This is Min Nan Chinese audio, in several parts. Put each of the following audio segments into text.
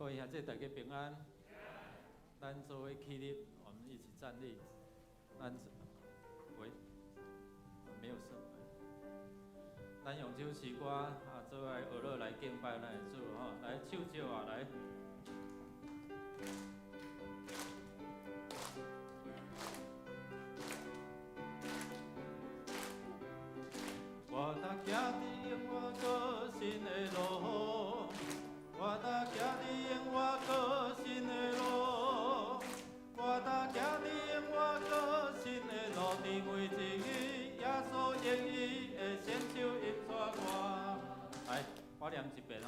各位兄弟大家平安。咱做伙起立，我們一起站立。咱，喂，沒有聲。咱用這首詩歌啊，做來學樂來敬拜咱的主吼，來唱少啊來。我逐行佇永活過新的路，我逐行佇永活過新的路，我逐行佇永活過新的路，佇每一日，耶穌用伊的聖手引帶我。來，我念一遍吼，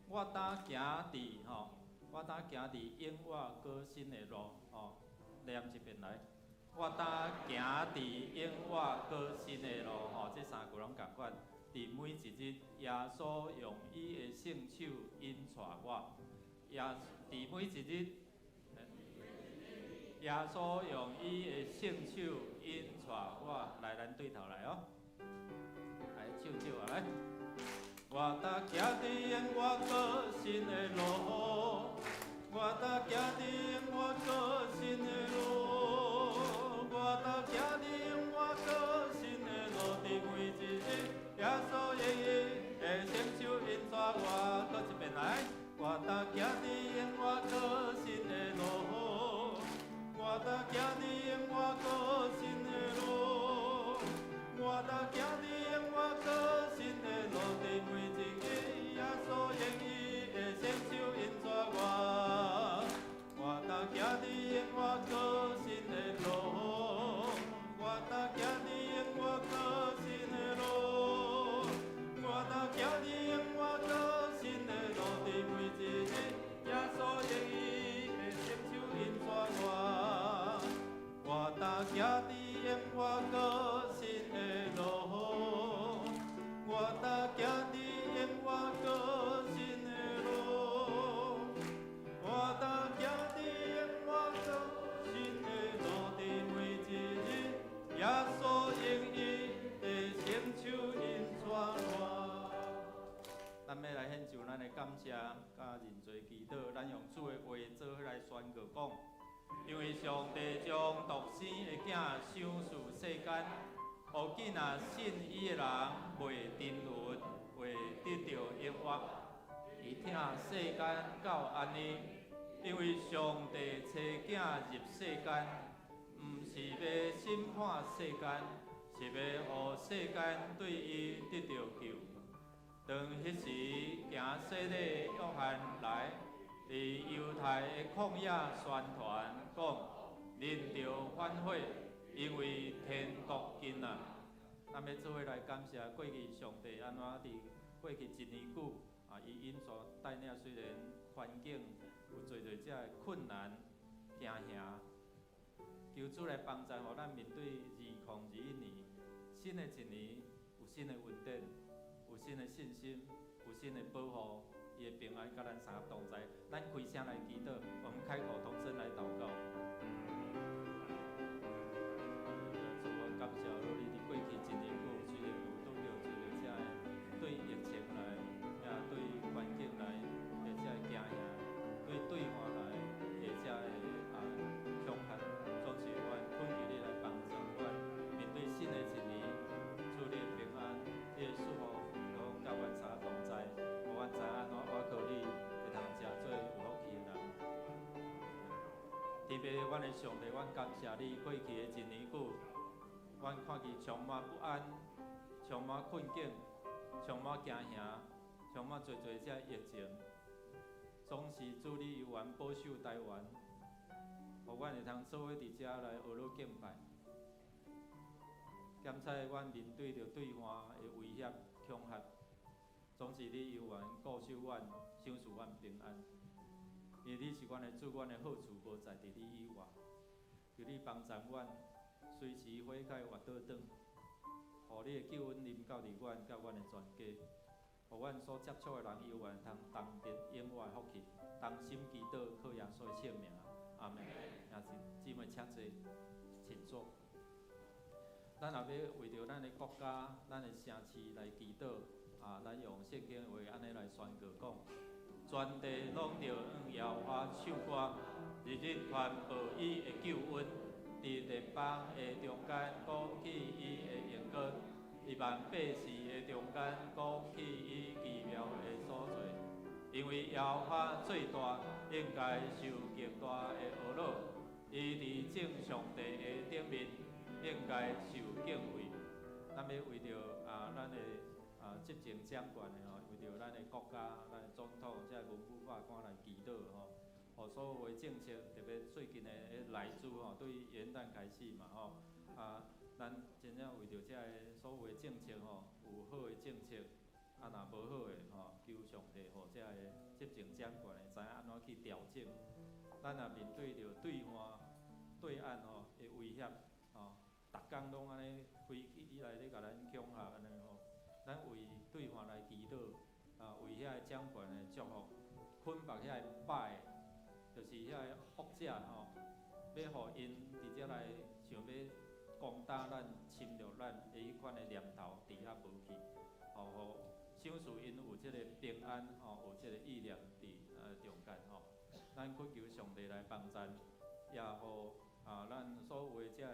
我逐行佇吼，我逐行佇永活過新的路吼，念一遍來。我逐行佇永活過新的路，吼，這三句攏仝款。佇每一日，耶穌用伊的聖手引帶我。耶，佇每一日，耶穌用伊的聖手引帶我。來，咱對頭來哦。來，唱少啊，來。我逐行佇永活過新的路，我逐行佇永活過新的路。我逐行佇永活過新的路，佇每一日，耶穌用伊的聖手引帶我。閣一遍來，我逐行佇永活過新的路，我逐行佇永活過新的路，我逐行佇永活過新的路，佇每一日，耶穌用伊的聖手引帶我。我逐行佇永活過新的路，我逐行佇永活過新的路，我逐行佇永活過新的路，佇每一日，耶穌用伊的聖手引帶我。我逐行佇永活過新的路，我逐行佇永活過新的路，我逐行佇永活過新的路，佇每一日，耶穌用伊的聖手引帶我。咱欲來獻上咱的感謝佮認罪祈禱，咱用主的話做伙來宣告講，因為上帝將獨生的囝賞賜世間，予囝若信伊的人袂沉淪，會得著永活。伊疼世間到按呢，因為上帝差囝入世間，毋是欲審判世間，是欲予世間對伊得著救。當彼時，行洗禮約翰來，佇猶太的曠野宣傳講：恁著反悔，因為天國近啊！咱欲做伙來感謝過去上帝按怎佇過去一年久啊，伊引導帶領，雖然環境有濟濟遮的困難驚嚇，求主來幫助，予咱面對2021年新的一年，有新的恩典，有新的信心，有新的保護，伊的平安佮咱三個同在。咱開聲來祈禱，我們開口同聲來禱告。主，阮感謝你佇過去一年久，雖然有拄著濟濟遮的對疫情來，也對環境來的遮的驚嚇，對對岸來的遮的啊恐嚇，總是阮懇求你來幫助阮面對新的一年，主你的平安，你的祝福，攏佮阮三個同在，予阮知影按怎倚靠你，會通誠做有福氣的人。特別阮的上帝，阮感謝你過去的一年久，阮看見充滿不安、充滿困境、充滿驚嚇、充滿濟濟遮疫情，總是主你猶原保守台灣，予阮會通做伙佇遮來學樂敬拜。檢採阮面對著對岸的威脅、恐嚇，總是你猶原顧守阮、賞賜阮平安。因為你是阮的主，阮的好處無在佇你以外。求你幫助阮，隨時悔改活倒轉，予你的救恩臨到佇阮佮阮的全家，予阮所接觸的人猶原通同得永活的福氣，同心祈禱，靠耶穌的聖名，阿門。兄弟姊妹請坐，請坐。咱若欲為著咱的國家、咱的城市來祈禱，啊，咱用聖經話按呢來宣告講：全地攏著向耶和華唱歌，日日傳報伊的救恩，佇列邦的中間講起伊的榮光，佇萬百姓的中間講起伊奇妙的所做。因為耶和華最大，應該受極大的呵咾，伊佇眾上帝的頂面，應該受敬畏。咱欲為著啊，咱的啊執政掌權的吼，為著咱的國家、咱的總統這個文武百官來祈禱吼，予所有的政策，特別最近的彼萊豬吼，對元旦開始嘛吼，啊，咱真正為著這个所有的政策吼，有好的政策，啊若無好的吼，求上帝予這个執政掌權的知影按怎去調整。咱若面對著對岸對岸吼的威脅吼，逐工攏按呢飛機來咧共咱恐嚇按呢吼，咱為對岸來祈禱，啊，為遐個掌權的祝福，捆縛遐個歹的，就是遐個惡者吼，欲予𪜶佇遮來想欲攻打咱、侵略咱的彼款的念頭佇遐無去，吼，予賞賜𪜶有這个平安吼，有這个意念佇中間吼。咱懇求上帝來幫贊，也予啊咱所有的這个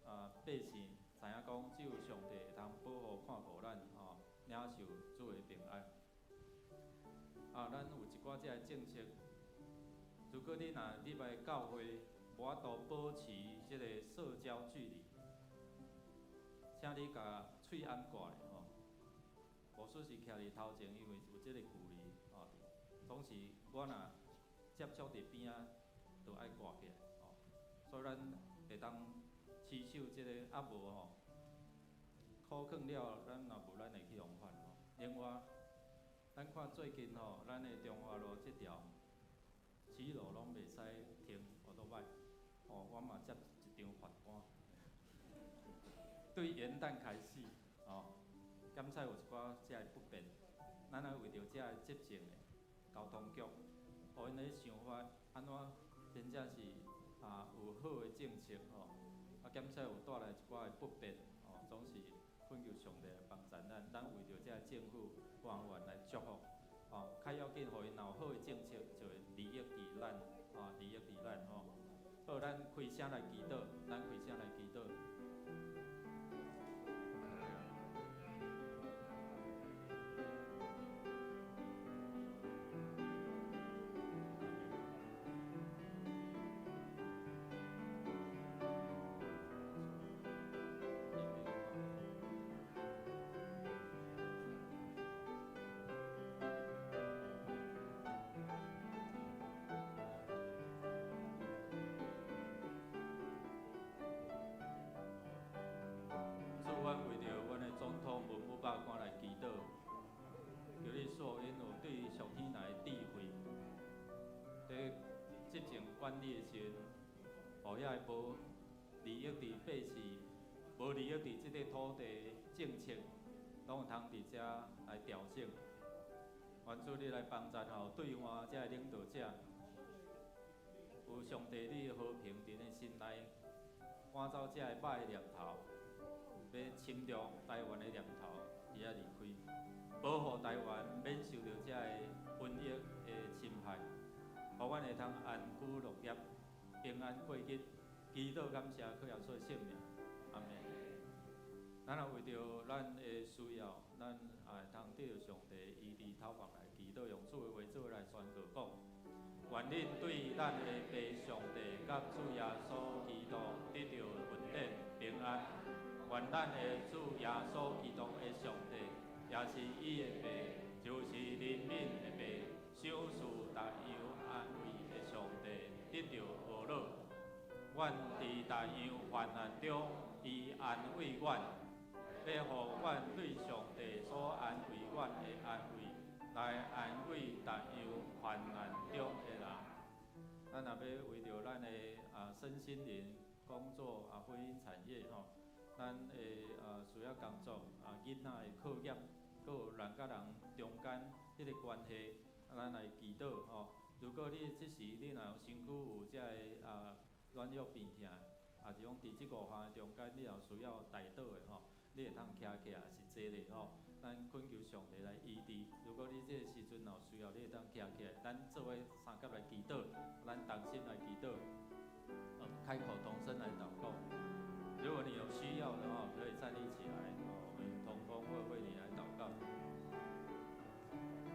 啊百姓知影講，只有上帝會通保護看顧咱吼，領受主的平安。啊，咱有一寡這个政策，如果你若入來教會，無法度保持這个社交距離，請你共喙罨掛咧吼。牧師是徛佇頭前，因為有這个距離吼。總是我若接觸佇邊仔，就愛掛起來吼。所以咱會當持守這个，啊無吼，苦囥了，咱若無咱會去予罰吼。另外，咱看最近吼，咱的中華路這條騎樓攏袂使停歐多擺，吼，我嘛接一張罰單。對元旦開始，吼，檢測有一寡這个不便，咱愛為著這个執政的交通局，予𪜶咧想法按怎真正是啊有好的政策吼，啊檢測有帶來一寡的不便，吼，總是懇求上帝來幫助咱，咱為著這个政府官員來祝福，吼，較要緊，予𪜶若有好的政策，就會利益佇咱，吼，利益佇咱吼。好，咱開聲來祈禱，咱開聲來祈禱。主，阮為著阮的總統文武百官來祈禱，求你賜予𪜶有對上天來的智慧，佇執政管理的時陣，予遐个無利益佇百姓，無利益佇這个土地的政策，攏有通佇遮來調整。願主你來幫助吼，對岸這个領導者，有上帝你的和平佇𪜶心內，趕走這个歹的念頭，欲侵略台灣的念頭，佇遐離開，保護台灣免受著這个瘟疫的侵害，予阮會通安居樂業，平安過日。祈禱感謝，靠耶穌的聖名，阿們。咱若為著咱的需要，咱也會通得著上帝醫治頭目來祈禱，用主的話做來宣告講：願恁對咱的父上帝佮主耶穌基督得著恩典平安。願咱的主耶穌基督的上帝，也是伊的父，就是憐憫的父，賞賜逐樣安慰的上帝，得著呵咾。阮佇逐樣患難中，伊安慰阮，欲予阮對上帝所安慰阮的安慰，來安慰逐樣患難中的人。咱若欲為著咱的啊身心靈工作啊婚姻產業吼，咱的啊需要工作啊囡仔的課業，閣有人佮人中間彼个關係，咱來祈禱吼。如果你這時你若有身軀有這个啊軟弱病痛，抑是講佇這五項中間你若有需要代禱的吼，你會通徛起來，抑是坐咧吼。咱懇求上帝來醫治。如果你這个時陣若有需要，你會當徛起來，咱做伙相佮來祈禱，咱同心來祈禱，開口同聲來禱告。如果你有需要的話，可以站立起來，我們同工會為你來禱告。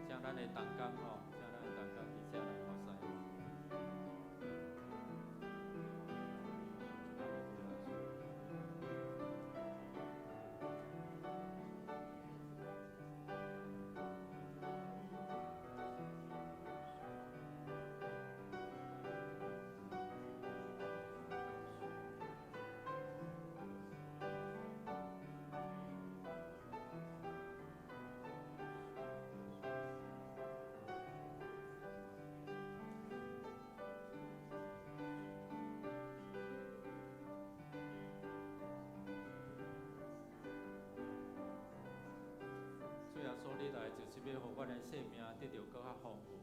請咱的同工吼，請咱的同工佇遮來服侍。主耶穌，你來就是欲予阮的生命得著閣較豐富。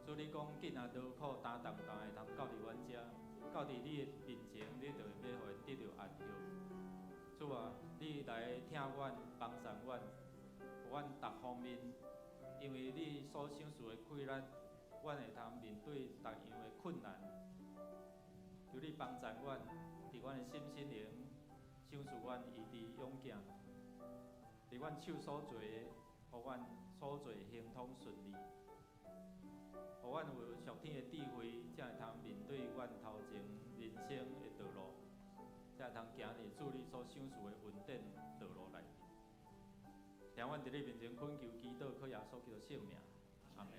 主你講，囝仔勞苦擔重擔會通到佇阮遮，到佇你的面前，你就會欲予𪜶得著安息。主啊，你來疼阮，幫助阮，予阮逐方面，因為你所賞賜的氣力，阮會通面對逐樣的困難。求你幫助阮，佇阮的心心靈，賞賜阮醫治勇健。佇阮手所做的，予阮所做亨通順利，予阮有屬天的智慧，才會通面對阮頭前人生的道路，才會通行佇主你所賞賜的恩典道路內面。聽阮佇你面前懇求祈禱，靠耶穌基督聖名，阿們。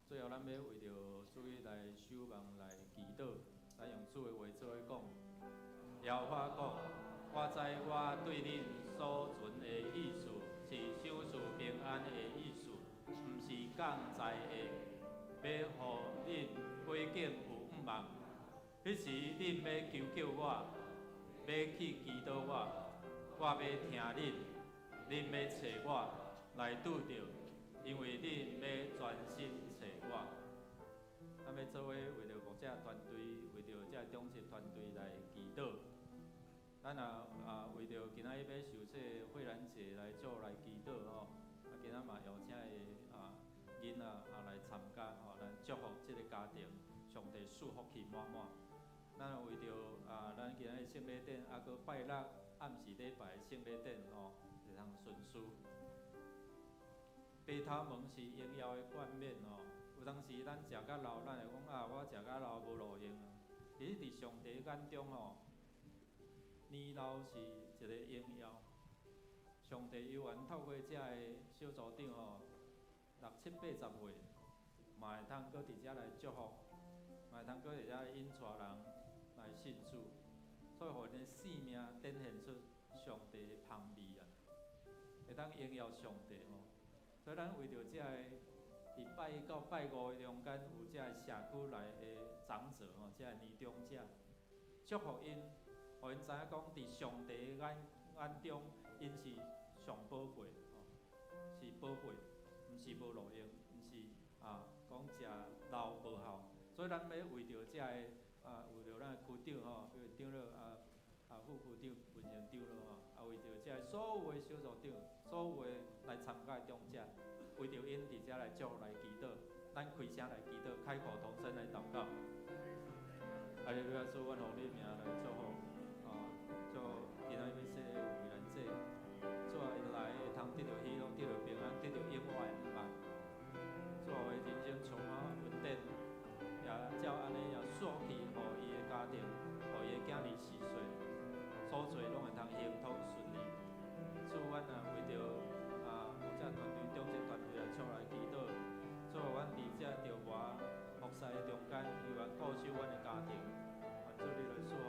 最後，咱欲為著主日來守望來祈禱，咱用主的話做伙講。耶和華講：我知我對恁所存的意思是賞賜平安的意思，毋是降災的，欲予恁過境有向望。彼時恁欲求叫我，欲去祈禱我，我欲聽恁，恁欲揣我來拄著，因為恁欲專心揣我。咱欲做伙為著牧者團隊，為著這長執團隊來祈禱。咱也啊為著今仔日欲受洗惠蘭姐來做來祈禱吼，啊今仔嘛邀請伊啊囡仔啊來參加吼，咱祝福這个家庭，上帝賜福氣滿滿。咱為著啊，咱今仔日聖禮典，啊閣拜六暗時禮拜聖禮典吼，會通順遂。白頭毛是榮耀的冠冕吼，有當時咱食甲老，咱會講啊，我食甲老無路用啊。其實佇上帝眼中吼，年老是一个榮耀。上帝猶原透過遮个小組長吼，六七八十歲，嘛會通閣佇遮來祝福，嘛會通閣佇遮引帶人來信主，所以予𪜶的生命展現出上帝的芳味啊，會當榮耀上帝吼。所以咱為著遮个佇拜一到拜五的中間有遮个社區內的長者吼，遮个年長者，祝福𪜶，予𪜶知影講，佇上帝的眼中，𪜶是上寶貴吼，是寶貴，毋是無路用，毋是啊講食老無效。所以咱欲為著遮个啊，為著咱的區長吼，因為長老啊啊副區長、文賢長老吼，啊為著遮个所有的小組長、所有的來參加的長者，為著𪜶佇遮來祝福來祈禱，咱開聲來祈禱，開口同聲來禱告。哈利路亞，主，阮奉你名來祝福，啊，祝今仔日欲洗禮的惠蘭姐，主啊，伊來會通得著喜樂，得著平安，得著永遠的盼望。主啊，予伊人生充滿恩典，也照按呢也賜福予伊的家庭，予伊的囝兒四歲，所做攏會通亨通順利。主，阮也為著啊，牧者團隊、長執團隊來出來祈禱。主啊，阮佇遮著磨服侍的中間，猶原顧守阮的家庭。願主你來賜福，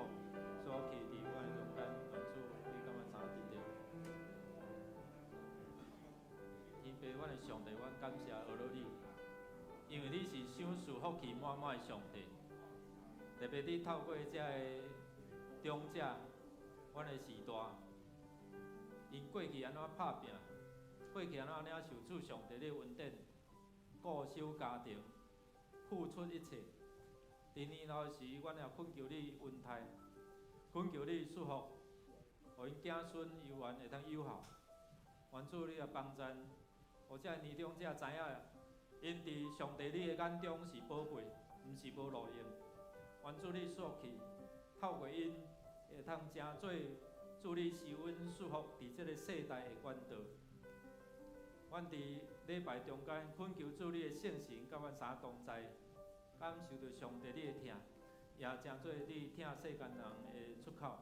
賜福氣佇阮的中間。願主你敢會參佇著？天父，阮的上帝，阮感謝阿羅你，因為你是賞賜福氣滿滿的上帝。特別你透過遮个長者，阮的時代，𪜶過去按怎拍拚，過去按怎領受主上帝的恩典，顧守家庭，付出一切。佇年老時，阮也懇求你恩待，懇求你賜福，予𪜶囝孫猶原會當有孝。願主你來幫贊，予這年長者知影，𪜶佇上帝你的眼中是寶貝，毋是無路用。願主你煞去，透過𪜶會通成做主你施恩祝福佇這个世代的管道。阮佇禮拜中間懇求主你的聖神佮阮三同在，感受著上帝你的疼，也成做你疼世間人的出口。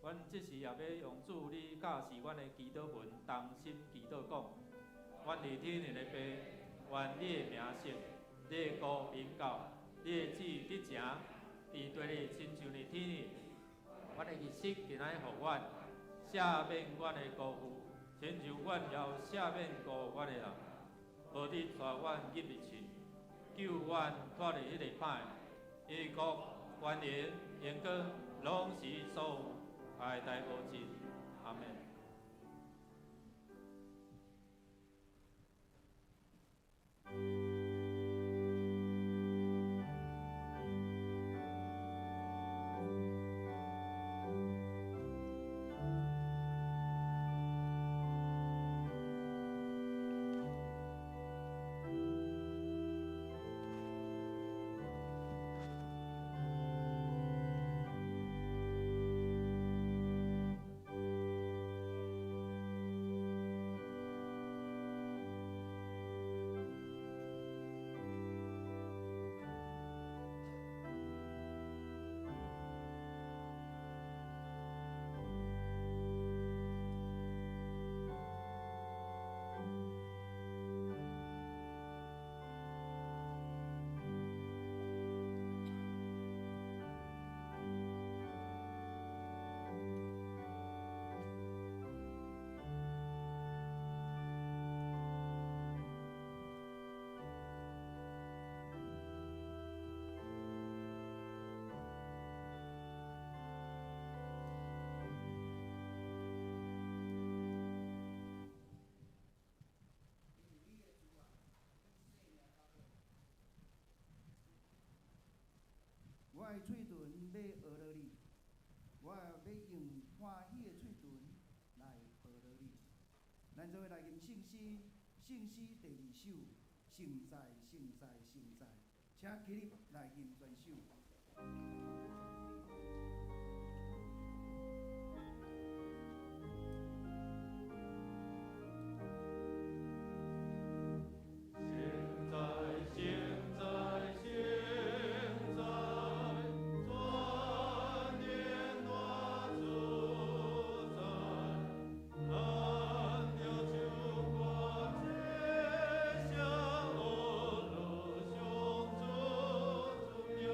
阮這時也欲用主你教示阮的祈禱文，同心祈禱講：阮佇天頂的父，願你的名聖，你的國臨到，你的旨意得成，佇地裡親像佇天頂。阮的日食今仔予阮，赦免阮的辜負，親像阮也有赦免辜負阮的人。無得帶阮入去試，救阮脫離彼个歹的。因國、權能、榮光，攏是所有，代代無盡。阿門。我的喙唇欲呵咾你，我欲用歡喜的喙唇來呵咾你。咱做伙來吟聖詩，聖詩第二首，聖哉，聖哉，聖哉，請起立來吟全首。聖哉，聖哉，聖哉，全能大主宰，咱著唱歌這聲呵咾上主尊名。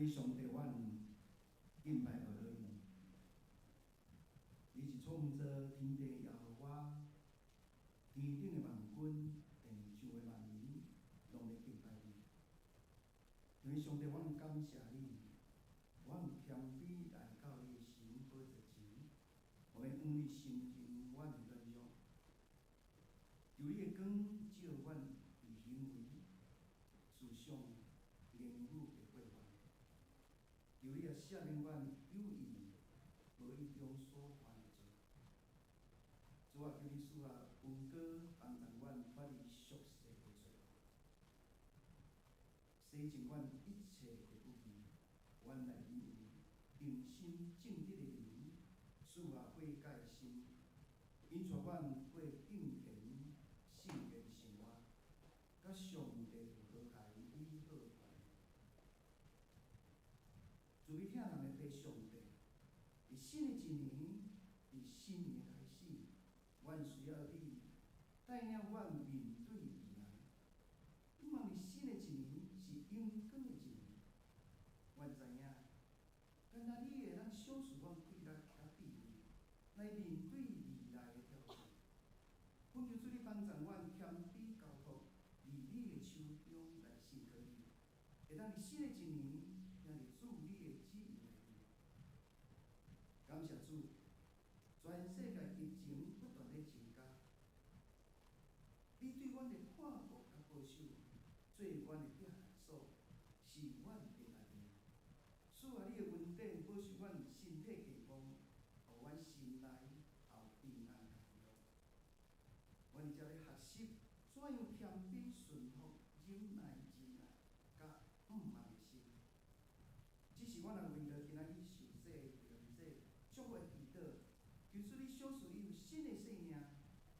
天上帝，阮敬拜阿罗你，你是創造天地耶和華，天頂的萬軍，地上的萬民，攏咧敬拜你。天上帝，阮感謝你，阮謙卑來到你的神寶座前，予阮你承認阮的軟弱，求你的光照阮佇行為、思想、言語的過犯。求你也赦免阮有意無意中所犯的罪。主啊，求你賜下恩膏幫助阮脫離俗世的罪惡，洗淨阮一切的不義。阮內面有忠心正直的靈，賜下悔改的心，引帶阮過敬虔聖潔的生活，佮上帝和諧美好的關係。慈悲疼人的父上帝，佇新的一年，佇新年的開始，阮需要你帶領阮面對未來。希望佇新的一年是榮光的一年。阮知影，敢若你會當賞賜阮氣力佮智慧，來面對未來的挑戰。懇求主你幫助阮謙卑交託，佇你的手中來信靠你，會當佇新的一年，行佇主你的旨意內面。感謝主，全世界疫情不斷咧增加，你對阮的看顧佮保守，做阮的避難所，是阮平安的。賜下你的恩典，保守阮身體健康，予阮心內也有平安佮喜樂。阮佇遮咧學習怎樣謙卑順服、忍耐、仁愛佮毋忘的心。只是阮若為著今仔日受洗、為著受洗，祝福的祈禱，求主你賞賜伊有新的生命，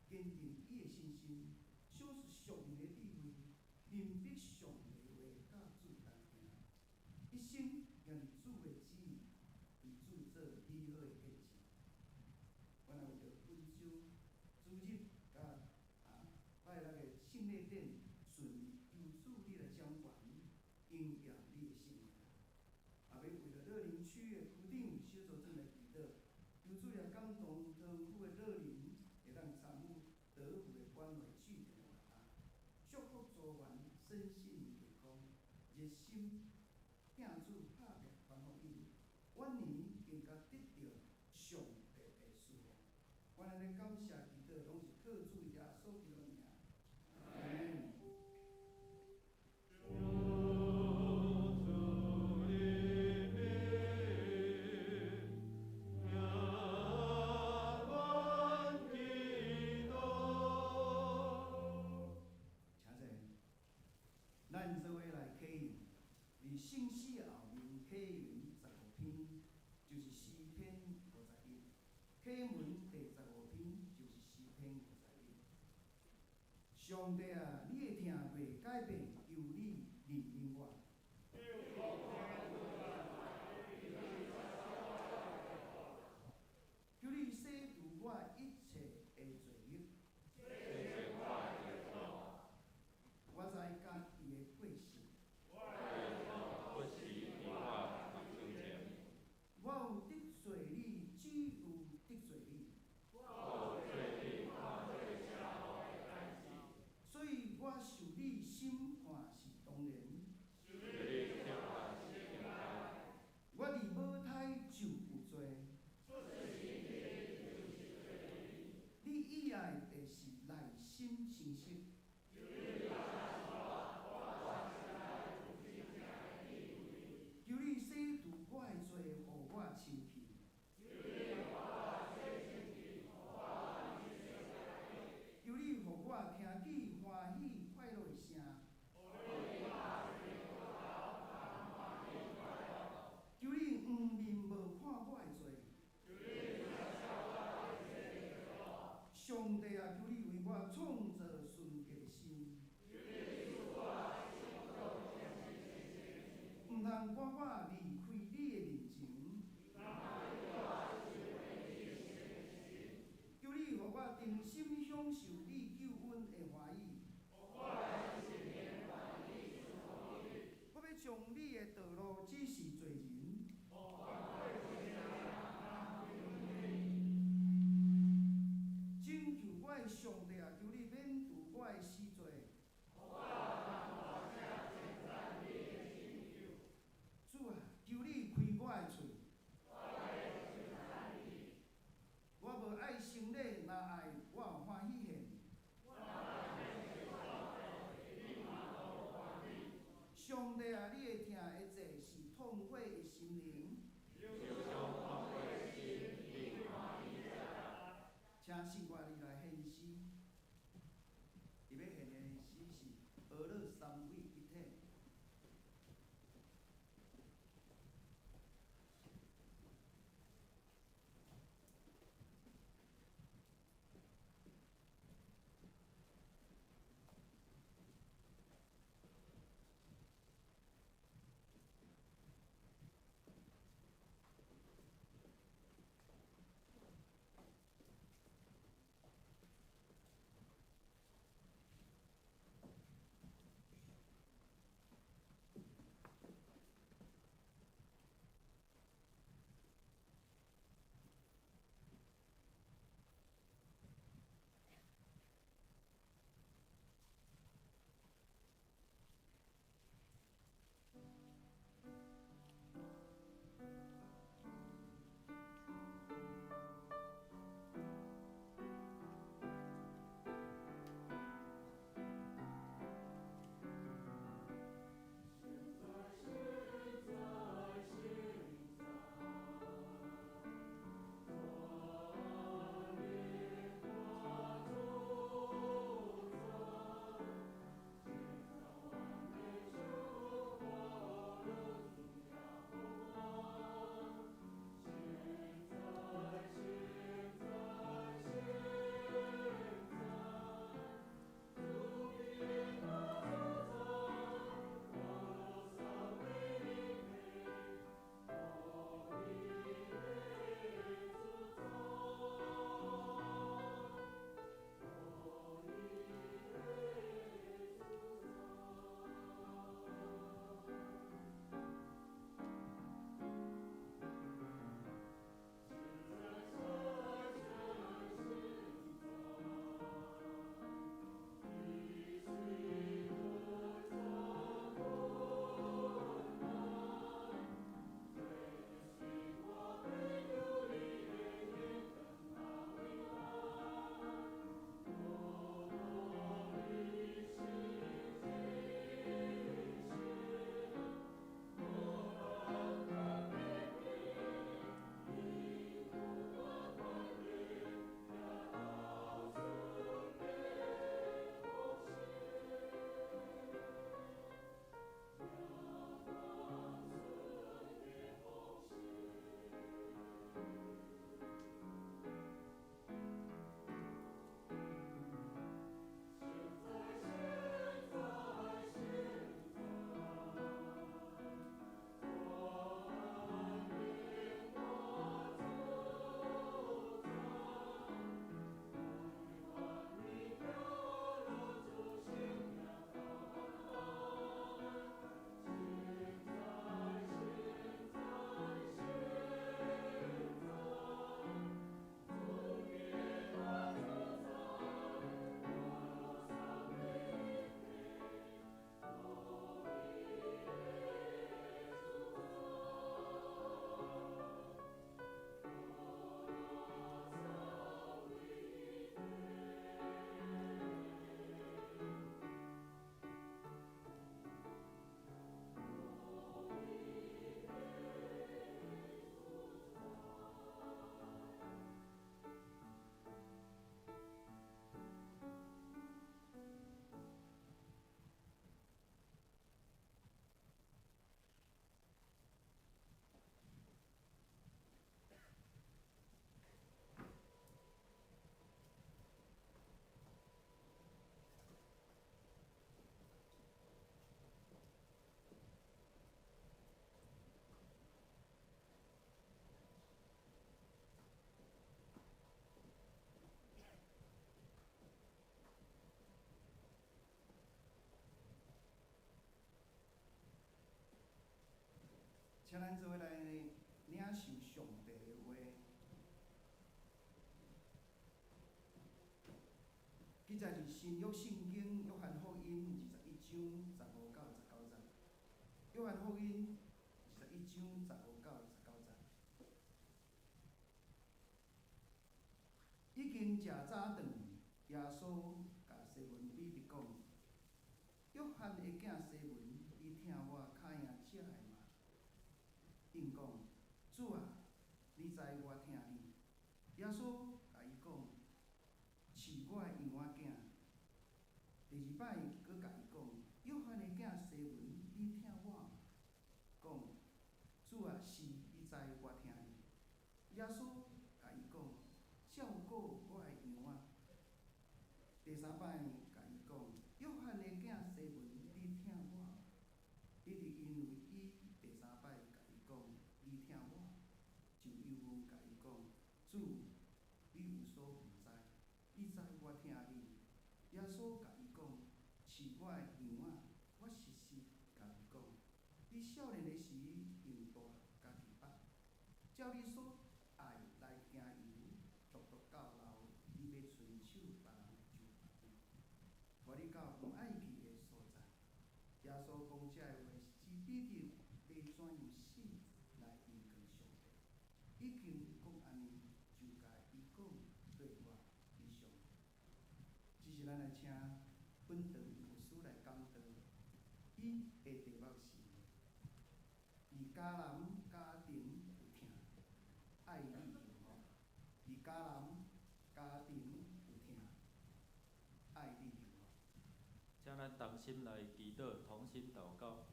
堅定伊的信心，賞賜屬靈的智慧，明白上帝話佮主同行，一生行佇主的旨意，為主做美好的見證。阮若為著本週主日佮拜六的聖禮典順利，求主你來掌權，應驗你的聖名。也欲為著樂林區的區長小組長來祈禱，求主來感動桃區的樂林，會當參與德福的關懷據點的活動，祝福組員身心健康，熱心疼主拍拚傳福音，晚年更加得著上帝的賜福。阮按呢感謝祈禱，攏是靠主耶穌基督的名。阿們。求主憐憫，聽阮祈禱。請坐。咱做伙來啟用，佇聖詩後面啟文15篇，就是詩篇51。啟文第15篇就是詩篇51。上帝啊，你的疼袂改變，求你憐憫我。求你洗除我一切的罪孽。我知家己的過失。不時佇我目睭前。我有得罪你，只有得罪你。所以我受你審判是當然。我佇母胎就有罪。你喜愛的是內心誠實。求你洗除我的罪，予我清氣。求你予我聽見歡喜快樂的聲。求你黃面無看我的罪。上帝啊，求你為我創造純潔請咱做伙來領受上帝的話。記載佇新約聖經約翰福音二十一章十五到十九節。約翰福音二十一章十五到十九節。已經食早頓，耶穌共西門彼得講：約翰的囝西門，你疼我較贏這个嗎？應講：主啊，你知我疼你。耶穌共伊講：飼我的羊仔囝。第二擺閣共伊講：約翰的囝西門，你疼我嗎？講：主啊，是，你知我疼你。耶穌共伊講：照顧我的羊仔。第三擺共伊講：約翰的囝西門，你疼我嗎？彼得因為伊第三擺共伊講：你疼我，就憂悶共伊講：主，你有所毋知，你知我疼你。耶穌共伊講：飼我的羊仔，我實實共你講，你少年的時用帶家己縛，照你所愛來行遊，獨獨到老，你欲伸手，別人就縛你，帶你到毋愛去的所在。耶穌講這个話是指彼得欲怎樣死來榮光上帝。已經講按呢，就共伊講綴我以上。這是咱來請本堂牧師來講道，伊的題目是：佇迦南家庭有疼，愛你幸福。佇迦南家庭有疼，愛你幸福。請咱同心來祈禱，同心禱告。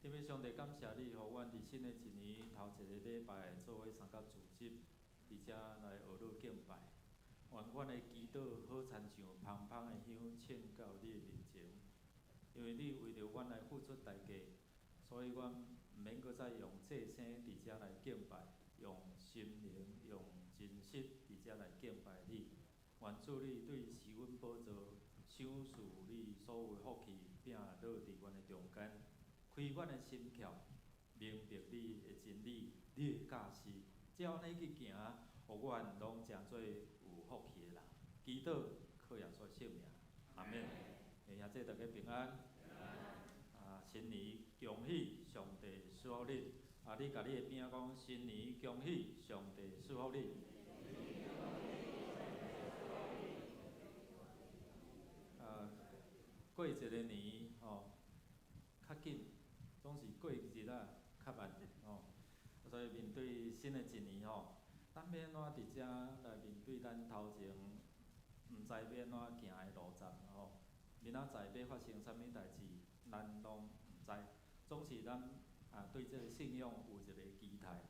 天父上帝，感謝你，予阮佇新的一年頭一个禮拜做伙三甲聚集，佇遮來學樂敬拜。願阮的祈禱好親像芳芳的香，衝到你的面前。因為你為著阮來付出代價，所以阮毋免閣再用祭牲佇遮來敬拜，用心靈、用真實佇遮來敬拜你。願主你對施阮寶座，賞賜你所有的福氣，摒落佇阮的中間，開阮的心竅，明白你的真理，你的教示，照按呢去行，予阮攏成做有福氣的人。祈禱靠耶穌聖名，阿們。兄弟大家平安。啊，新年恭喜，上帝賜福你。啊，你共你的邊仔講，新年恭喜，上帝賜福你。啊，過一個年吼，較緊，總是過日仔較慢吼。所以面對新的一年吼，咱欲按怎佇遮來面對咱頭前毋知欲按怎行的路程吼？明仔載欲發生啥物代誌，咱攏毋知。總是咱啊對這个信仰有一个期待。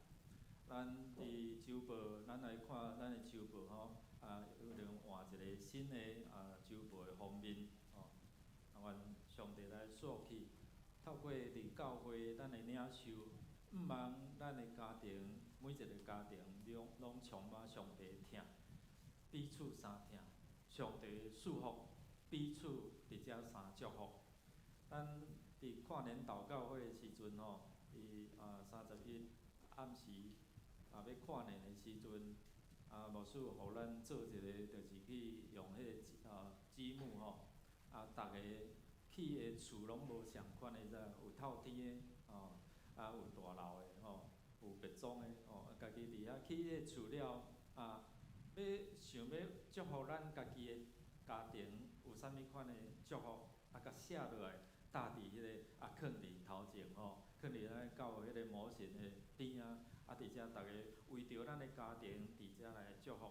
咱佇週報，咱來看咱的週報吼，啊，有能換一个新的啊週報的封面吼。啊，願上帝來賜福氣，透過佇教會咱的領袖，向望咱的家庭，每一个家庭攏攏充滿上帝的疼，彼此相疼，上帝的祝福，彼此佇遮相祝福。咱佇跨年禱告會的時陣吼，佇啊31暗時啊欲跨年的時陣，啊牧師予咱做一个，就是去用彼个啊積木吼，啊逐个起的厝攏無仝款的，遮有透天的吼，啊有大樓的吼，有別莊的吼，家己佇遐起彼个厝了，啊，欲想欲祝福咱家己的家庭有啥物款的祝福，啊，共寫落來，搭佇彼个啊，囥佇頭前吼，囥佇咱教會彼个模型的邊仔，啊，佇遮逐个為著咱的家庭佇遮來祝福。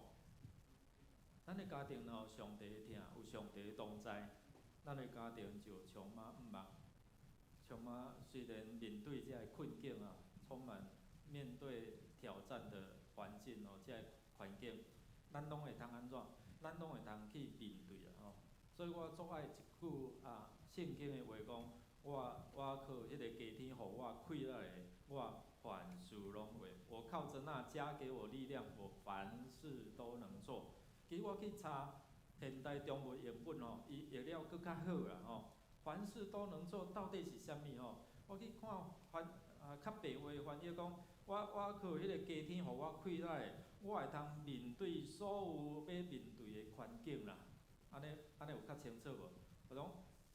咱的家庭若有上帝的疼，有上帝的同在，咱的家庭就充滿向望，充滿雖然面對這个困境啊，充滿面對挑戰的環境哦，這个環境，咱攏會通按怎？咱攏會通去面對啊吼。所以我足愛一句啊，聖經的話講，我我靠彼个加添予我氣力的，我凡事攏會。我靠著那加給我力量，我凡事都能做。其實我去查現代中文譯本吼，伊譯了閣較好啦吼。凡事都能做，到底是啥物吼？我去看凡啊，較白話翻譯講，我靠彼個加添予我氣力，我會通面對所有欲面對的環境啦。按呢有較清楚無？我講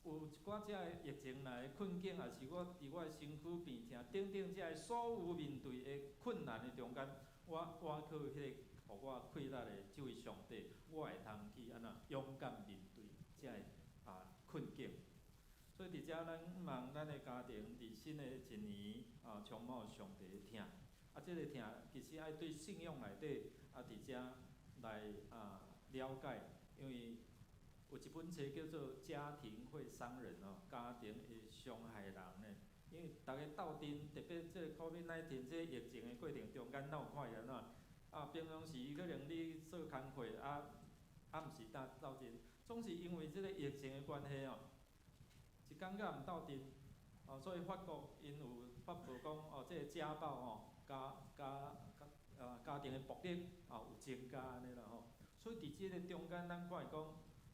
有一寡遮个疫情來的困境，抑是我佇我的身軀病痛等等遮个所有面對的困難的中間，我靠彼個予我氣力的這位上帝，我會通去按怎勇敢面對遮个困境。所以佇遮咱望咱的家庭佇新的一年充滿上帝的疼。啊，這个疼其實愛對信仰內底佇遮來了解，因為有一本冊叫做《家庭會傷人》哦，家庭會傷害人呢。因為逐家鬥陣，特別這個 COVID-19 這個疫情的過程中間，咱有看伊按怎？啊，平常時可能你做工課毋是當鬥陣，總是因為這個疫情的關係哦，一工仔毋鬥陣，哦，所以法國𪜶有發布講哦，這個家暴吼，家庭的暴力有增加按呢啦吼。所以佇這個中間，咱看會講，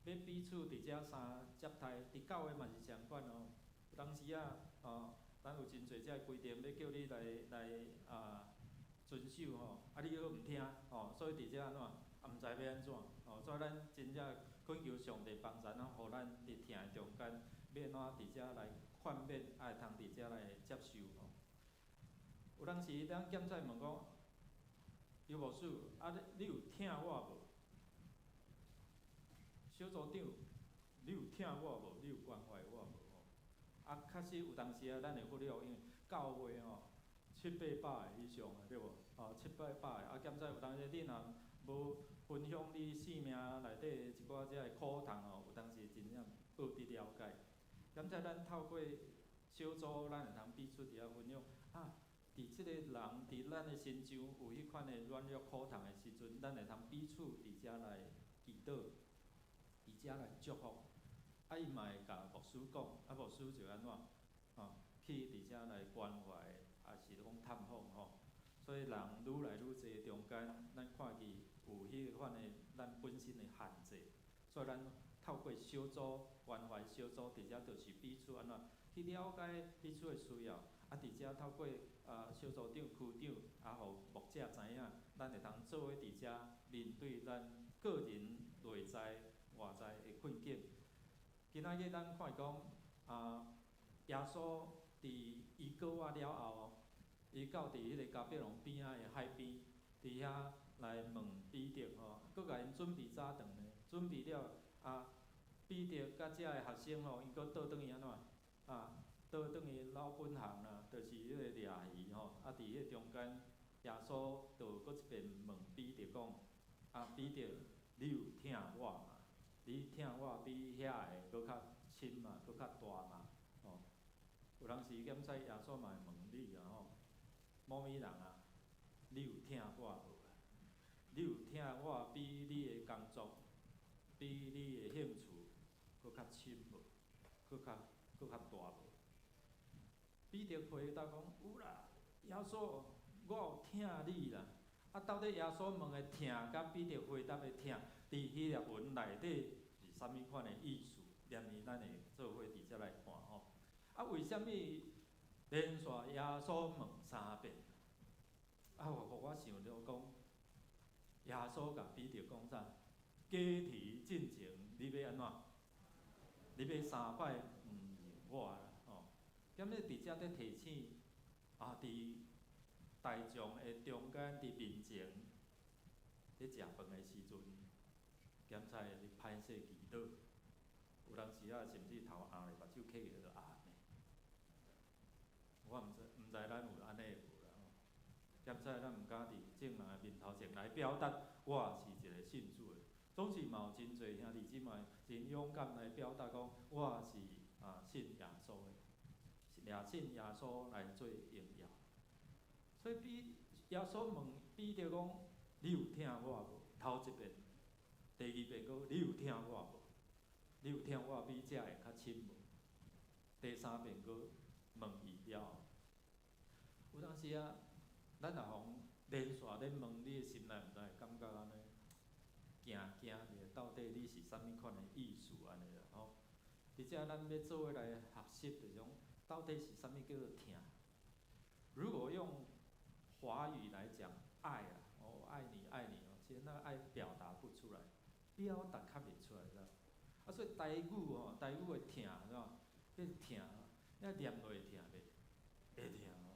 欲彼此佇遮相接待，佇教會嘛是相款哦。有當時啊，哦，咱有真濟這个規定欲叫你來遵守吼，啊你閣毋聽吼，所以佇遮按怎，也毋知欲按怎，吼，所以咱真正懇求上帝幫助咱，予咱佇疼的中間，欲按怎佇遮來勸勉，也會通佇遮來接受吼。有當時咱檢察問講，尤牧師，啊你有疼我無？小組長，你有疼我無？你有關懷我無？吼，啊，確實有當時啊，咱會忽略，因為教會吼七八百个以上啊，對無？哦，七八百个，啊，檢察有當時你若無分享你生命內底一寡這个苦痛吼，有當時真正無佇了解。檢察咱透過小組，咱會通彼此佇遐分享啊。佇這個人佇咱的身上有彼款的軟弱苦痛的時陣，咱會通彼此佇遮來祈禱，佇遮來祝福。啊，伊嘛會共牧師講，啊，牧師就按怎，吼，去佇遮來關懷，抑是講探訪吼。所以人愈來愈濟中間，咱看見有彼款的咱本身的限制，所以咱透過小組關懷小組，佇遮就是彼此按怎去了解彼此的需要。啊，佇遮透過小組長、區長，啊，予牧者知影，咱會通做伙佇遮面對咱個人內在、外在的困境。今仔日咱看講，耶穌佇醫過活了後，伊到佇彼個迦百農邊仔的海邊，佇遐來問彼得吼，閣共𪜶準備早頓呢，準備了啊，彼得佮遮个學生吼，伊閣倒轉去按怎？啊，倒轉去老本行啦，就是彼個掠魚吼。啊，佇彼個中間，耶穌就閣一遍問彼得講：啊，彼得，你有疼我嗎？你疼我比遐个閣較深嘛，閣較大嘛？吼，有當時檢察耶穌嘛會問你啊吼，某物人啊，你有疼我無啊？你有疼我比你的工作，比你的興趣閣較深無？閣較大無？彼得回答講：有啦，耶穌，我有疼你啦。啊，到底耶穌問的疼，佮彼得回答的疼，佇希臘文內底是啥物款的意思？連伊咱會做伙佇遮來看吼。啊，為啥物連續耶穌問三遍？啊，予我想著講，耶穌共彼得講啥？雞啼進前，你欲按怎？你欲三擺毋認我啦，吼！咁你佇遮咧提醒，啊，佇大眾的中間，佇面前，咧食飯的時陣，檢查你歹勢祈禱，有當時啊，甚至頭紅咧，目睭瞌起就阿們。我毋知咱有按呢無啦吼。檢查咱毋敢佇眾人的面頭前來表達，我是一個信主的。總是嘛有真濟兄弟姊妹真勇敢來表達講，我是信耶穌的，也信耶穌來做榮耀。所以彼耶穌問彼得講：你有疼我無？頭一遍，第二遍閣你有疼我無？你有疼我比這个較深無？第三遍閣問伊了。有當時啊，咱若予連續咧問，你的心內毋知會感覺按呢？驚驚者，到底你是啥物款的意思按呢啦吼？佇遮咱欲做伙來學習，就是講到底是啥物叫做疼？如果用華語來講，愛啊，我愛你愛你哦，其實那個愛表達不出來，表達較袂出來，知無？啊，所以台語吼，台語的疼，知無？彼個疼，你念落會疼袂？會疼哦。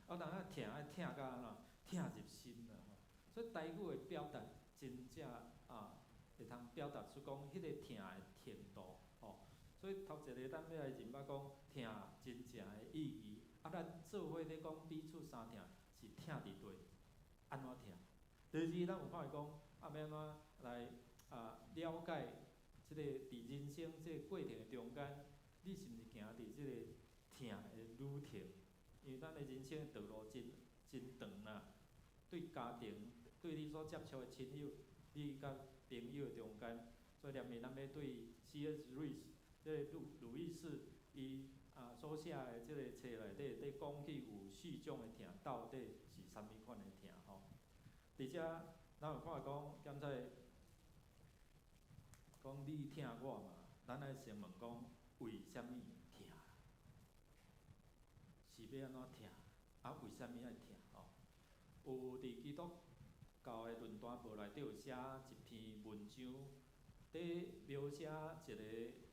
啊，人啊疼愛疼甲按怎？疼入心啦吼。所以台語的表達真正啊，會通表達出講彼個疼的程度吼。所以頭一个咱欲來認捌講疼真正的意義。啊，咱做伙咧講彼此相疼是疼佇佗？按怎疼？第二，咱有看見講啊，欲按怎來啊了解這个佇人生這个過程中間，你是毋是行佇這個疼的旅程？因為咱的人生的道路真真長啦，對家庭、對你所接觸的親友、你佮朋友的中間，所以連面咱欲對 C.S. Lewis 這个魯易斯伊啊所寫的這個冊內底，咧講起有四種的疼，到底是啥物款的疼吼？佇遮，咱有看講，剛才講你疼我嘛，咱愛先問講為啥物疼？是欲按怎疼？啊，為啥物愛疼？吼？有佇基督教的論壇報內底有寫一篇文章，佇描寫一個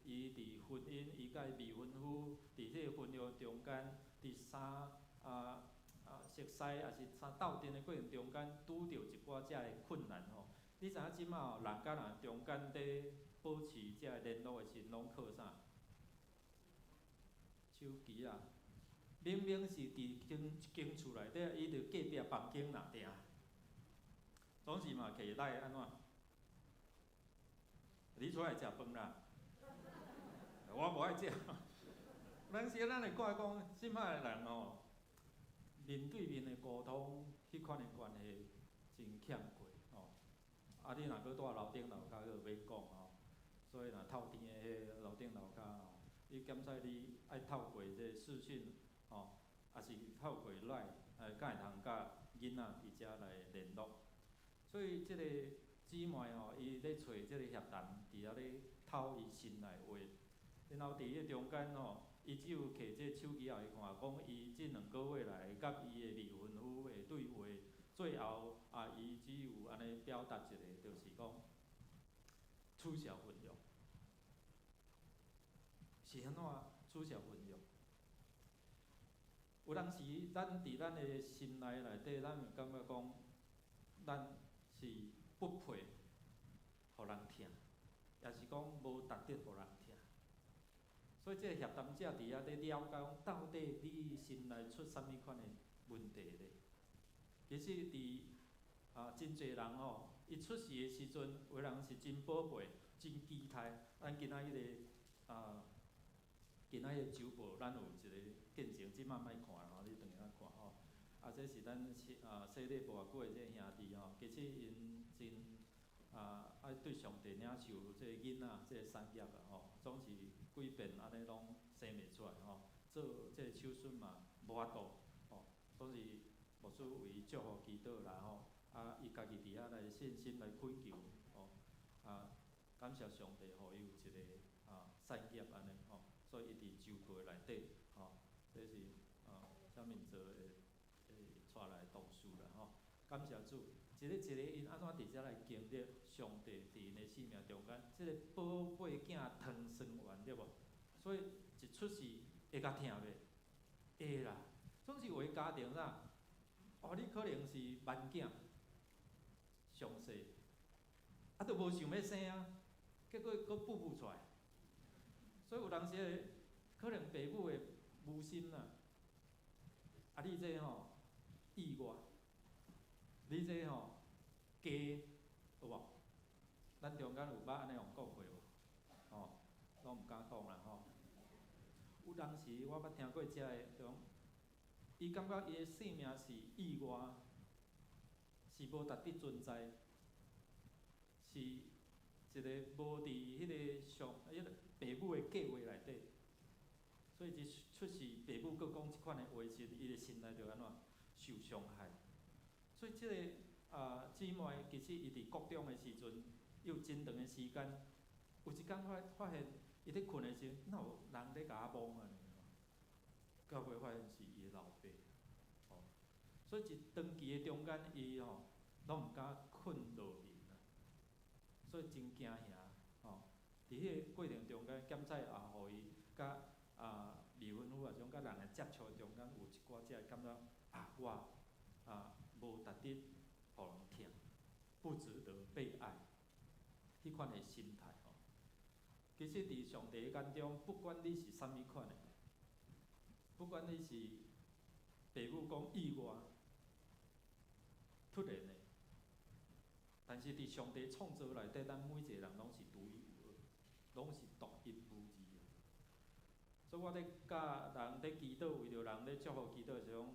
伊佇婚姻，伊佮伊未婚夫佇這个婚約中間，佇相啊熟似，抑是相鬥陣的過程中間，拄著一寡遮的困難吼。你知影這馬吼，人佮人中間佇保持這个聯絡的時陣，攏靠啥？手機啊！明明是佇間厝內底，伊佇隔壁房間爾定，總是嘛摕來按怎？你出來食飯啦？我無愛食。咱是咱會看講，這擺的人吼，面對面的溝通，彼款的關係真欠缺吼。啊，你若閣蹛樓頂樓跤閣欲講吼，所以若透天的彼個樓頂樓跤吼，你檢使你愛透過這個視訊吼，抑是透過 LINE，才會通佮囡仔佇遮來聯絡。所以這個姊妹吼，伊咧揣這個協談，佇遐咧透伊心內話。然後佇彼個中間吼，伊只有摕這個手機予伊看，講伊這兩個月來佮伊的未婚夫的對話，最後啊，伊只有按呢表達一个，就是講取消婚約。是按怎取消婚約？有當時，咱佇咱的心內內底，咱會感覺講，咱是不配予人疼，抑是講無值得予人疼。所以，這个協談者佇遐咧了解講，到底你心內出啥物款的問題咧？其實佇啊，真濟人吼，伊出世的時陣，有的人是真寶貝、真期待。咱今仔彼个啊，今仔彼个週報，咱有一个見證，這馬莫看吼，你轉去看吼。啊，這是咱啊洗禮無偌久的這个兄弟吼，其實𪜶真啊愛對上帝領受這個囡仔這個產業啊吼，總是幾遍按呢攏生袂出來吼，做這個手術嘛無法度吼，總是牧師為伊祝福祈禱啦吼，啊，伊家己佇遐來信心來懇求吼，啊，感謝上帝予伊有一個啊產業按呢吼，所以伊佇週報內底吼，這是啊張明哲會帶來同事啦吼，感謝主，一个一个𪜶按怎佇遮來經歷上帝佇𪜶的生命中間，這個寶貝囝糖酸丸對無？所以一出世會較疼袂？會啦，總是有的家庭啦，哦，你可能是萬囝，上細，啊，都無想欲生啊，結果閣哺哺出來，所以有當時可能爸母會無心啦，啊，你這吼意外，你這吼假有無？咱中間有捌按呢予人講過無？吼，攏毋敢講啦吼。有當時我捌聽過遮个，就講，伊感覺伊的性命是意外，是無值得存在，是一個無佇彼個上彼個爸母的計劃內底，所以一出世，爸母閣講這款的話時，伊的心內就按怎受傷害。所以這个啊姊妹，其實伊佇國中的時陣，有真長的時間，有一工發現，伊咧睏的時陣，哪有人咧共我摸按呢？到尾發現是伊的老爸，吼，所以一長期的中間，伊吼攏毋敢睏落眠啊，所以真驚嚇吼。佇彼個過程中間，檢采也予伊佮未婚夫啊種佮人的接觸中間，有一寡才會感覺啊，我無值得予人疼，不值得被愛，彼款的心態吼。其實佇上帝眼中，不管你是啥物款的，不管你是爸母講意外、突然的，但是佇上帝創造內底，咱每一個人攏是獨一無二，攏是獨一無二的。所以我咧教人咧祈禱，為著人咧祝福祈禱時講，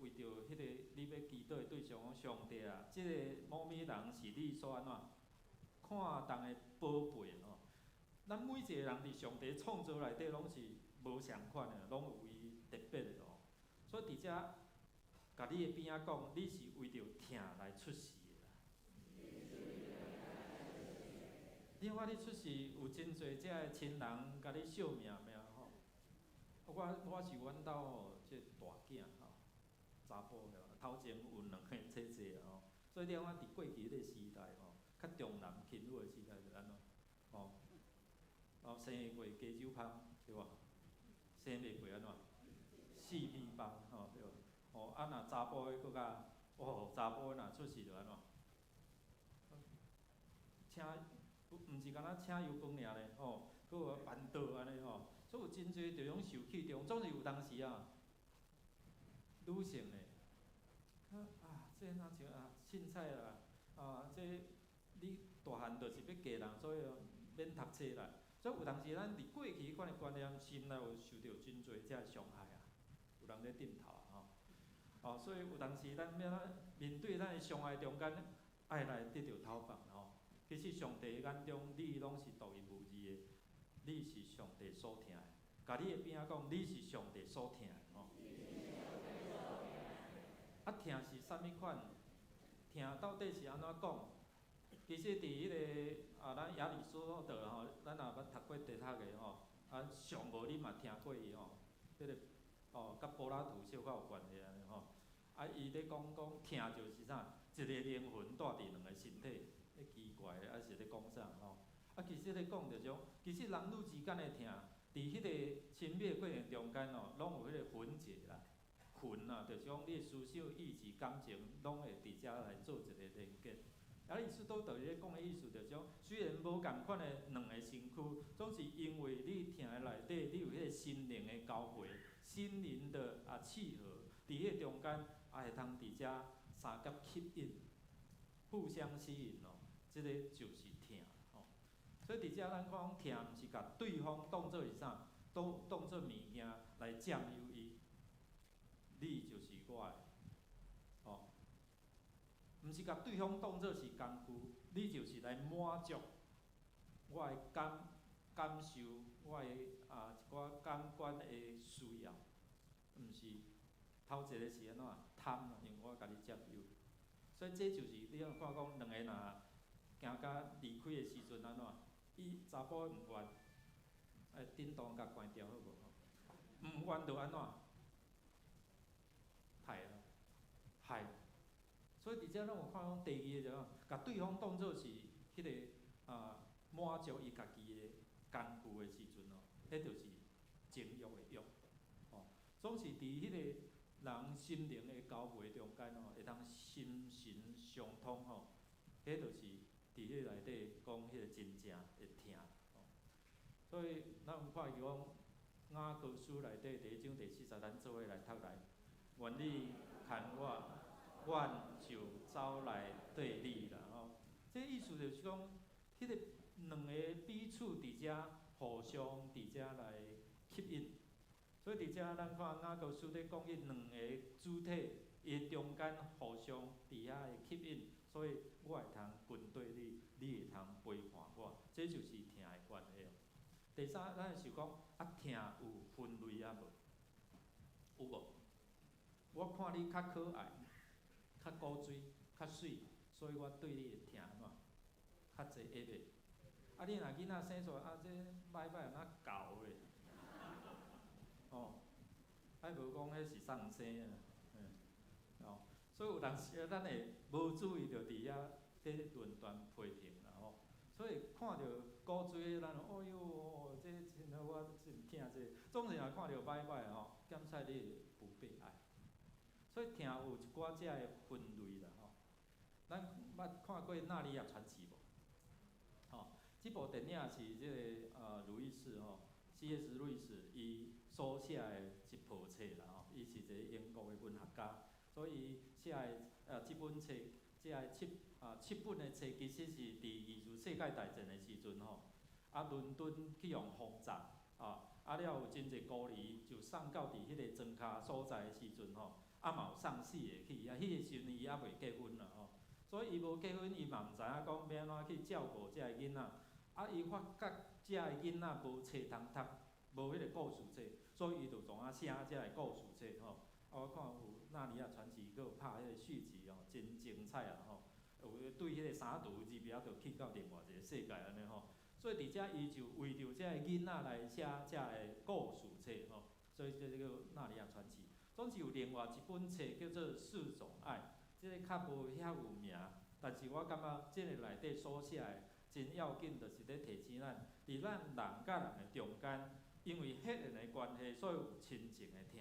為著彼個你欲祈禱的對象講，上帝啊，這個某物人是你所按怎看重的寶貝吼。咱每一個人佇上帝創造內底攏是無仝款的，攏有伊特別的哦。所以佇遮，共你的邊仔講，你是為著疼來出世的啦。你看你出世有真濟遮的親人共你惜命命吼。我是阮兜吼，這大囝吼，查埔的，頭前有兩个姐姐吼，所以你看佇過去彼個時代吼，較重男輕女的時代是按怎？吼，哦，生過加酒芳，對無？生袂過按怎？四面崩，吼對無？吼啊，若查埔的閣較，哦，查埔的若出世就按怎？請，毋是干焦請油飯爾咧，吼，閣有辦桌按呢吼，所以有真濟這種受氣中，總是有當時啊，女性的，啊，這若像啊，凊彩啦，啊，這你大漢就是欲嫁人，所以免讀冊啦。所以有當時咱佇過去彼款的觀念，心內有受著真濟這傷害啊，有人咧點頭啊吼，哦，所以有當時咱欲按怎面對咱的傷害中間，愛來得著頭放吼。其實上帝眼中，你攏是獨一無二的，你是上帝所疼的。共你的邊仔講，你是上帝所疼的吼。啊，疼是啥物款？疼到底是按怎講？其實佇彼个啊，咱亞里士多德吼，咱也捌讀過哲學的吼，啊，上無你嘛聽過伊吼，彼个哦，佮柏拉圖小可有關係按呢吼。啊，伊咧講講疼就是啥？一个靈魂蹛佇兩个身體，咧奇怪的，啊是咧講啥吼？啊，其實咧講著種，其實男女之間的疼，佇彼个親密的過程中間吼，攏有彼个魂結啦，魂啊，就是講你的思想、意志、感情，攏會佇遮來做一个連結。啊，亞里士多德咧講的意思就是講，雖然無仝款的兩个身軀，總是因為你疼的內底，你有彼个心靈的交匯，心靈的契合，佇彼个中間，也會通佇遮相佮吸引，互相吸引哦，這个就是疼吼。所以佇遮咱講疼，毋是共對方當做是啥，當當做物件來佔有伊，你就是我的，吼。毋是共對方當做是工具，你就是來滿足我的感受，我的一寡感官的需要，毋是頭一个是按怎貪啊，因為我共你佔有，所以這就是你若看講兩个若行甲離開的時陣按怎，伊查埔毋願，頂當共關掉好無？毋願就按怎？害啊，害。所以佇遮咱有看講第二个就講，共對方當做是彼个滿足伊家己的工具的時陣哦，彼就是情欲的欲，吼，總是佇彼个人心靈的交匯中間吼，會當心神相通吼，彼就是佇彼內底講彼个真正的疼，吼。所以咱有看伊講雅歌書內底第一章第四節，咱做伙來讀來，願你牽我，阮就走來綴你啦吼。這意思就是講，彼个兩個彼此佇遮互相佇遮來吸引。所以佇遮咱看雅歌書咧講，彼兩个主體伊中間互相佇遐的吸引，所以我會通跟綴你，你會通陪伴我，這就是疼的關係。第三，咱會想講，啊，疼有分類啊無？有無？我看你較可愛、較古錐、較媠，所以我對你會疼按怎？較濟會袂？啊，你若囡仔生出來，啊，這䆀䆀若猴的，哦，啊無講彼是啥人生的，哦，所以有當時咱會無注意著佇遐佇論斷批評啦吼。所以看著古錐，咱哦喲，這真好，我真疼這個。總是若看著歹歹吼，檢測你不被愛。所以疼有一寡這个分類啦吼。咱捌看過《納尼亞傳奇》無？吼，這部電影是這个路易斯吼，C.S. 路易斯伊所寫的一部冊啦吼，伊是一個英國的文學家，所以伊寫的這本冊，這个七本的冊，其實是佇二次世界大戰的時陣吼，倫敦去予轟炸，了有真濟孤兒就送到佇彼個莊跤所在的時陣吼，嘛有送死的去，彼個時陣伊猶未結婚啦吼，所以伊無結婚，伊嘛毋知影講欲按怎去照顧這个囡仔，伊發覺這个囡仔無冊通讀，無彼個故事冊，所以伊就創啊寫這个故事冊吼。我看有《納尼亞傳奇》閣有拍彼個續集哦，真精彩啊吼！有對彼個三途入去就去到另外一個世界按呢吼。所以佇遮伊就為著這個囡仔來寫這个故事冊吼，所以這個叫《納尼亞傳奇》。總是有另外一本冊叫做《四種愛》，這个較無遐有名，但是我感覺這个內底所寫的真要緊，就是咧提醒咱，佇咱人佮人的中間，因為血緣的關係，所以有親情的疼。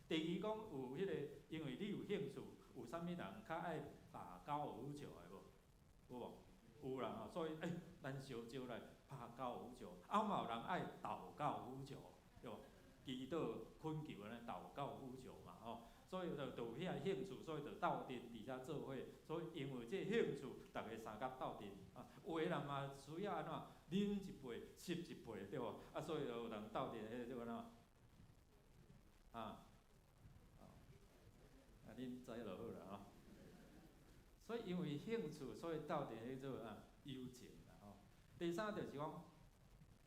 第二講有彼個，因為你有興趣，有啥物人較愛打高爾夫球的無？有無？有啦吼，所以咱相招來拍高爾夫球，嘛有人愛投高爾夫球，對無？祈禱懇求按呢投高爾夫球嘛吼，所以就有遐興趣，所以就鬥陣佇遮做伙，所以因為這興趣，逐家相佮鬥陣啊。有的人嘛需要按怎啉一杯，翕一杯，對無？所以就有人鬥陣彼个叫按怎？恁知就好啦吼。所以因為興趣，所以鬥陣彼做啊友情啦吼。第三就是講，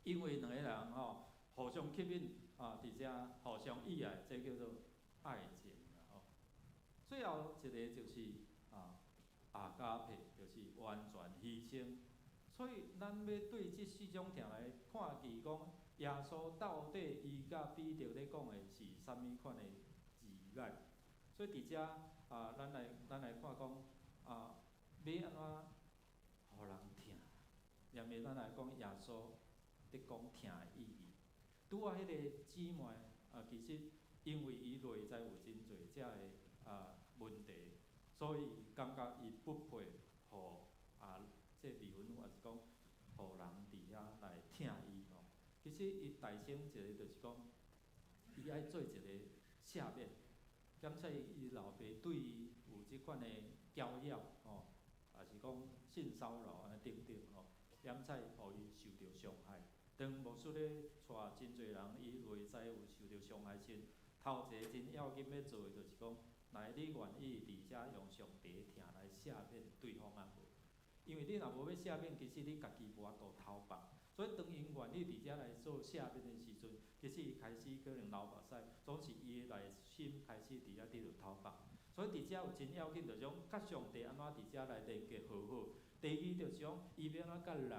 因為兩个人吼互相吸引啊，佇遮互相意愛，這叫做愛情啦吼。最後一个就是阿加佩，就是完全犧牲。所以咱欲對這四種疼來看見講，耶穌到底伊佮彼得咧講的是啥物款的字眼？所以佇遮咱來看講欲按怎予人疼？下面咱來講耶穌佇講疼的意義。拄仔彼个姊妹其實因為伊內在有真濟遮个問題，所以伊感覺伊不配予這離婚，抑是講予人佇遐來疼伊吼。其實伊代先一个就是講，伊愛做一个赦免，檢測伊老爸對伊有這款的攪擾吼，抑是講性騷擾按呢等等吼，檢測予伊受著傷害。當牧師咧帶真濟人，伊內在有受著傷害時，頭一个真要緊欲做的就是講，來你願意佇遮用上帝的疼來赦免對方啊無？因為你若無欲赦免，其實你家己無法度偷放。所以當𪜶願意佇遮來做赦免的時陣，其實伊開始可能流目屎，總是伊的內心開始佇遮得著偷放。所以佇遮有真要緊，就是講佮上帝按怎佇遮來連結和好。第二就是講，伊欲按怎佮人、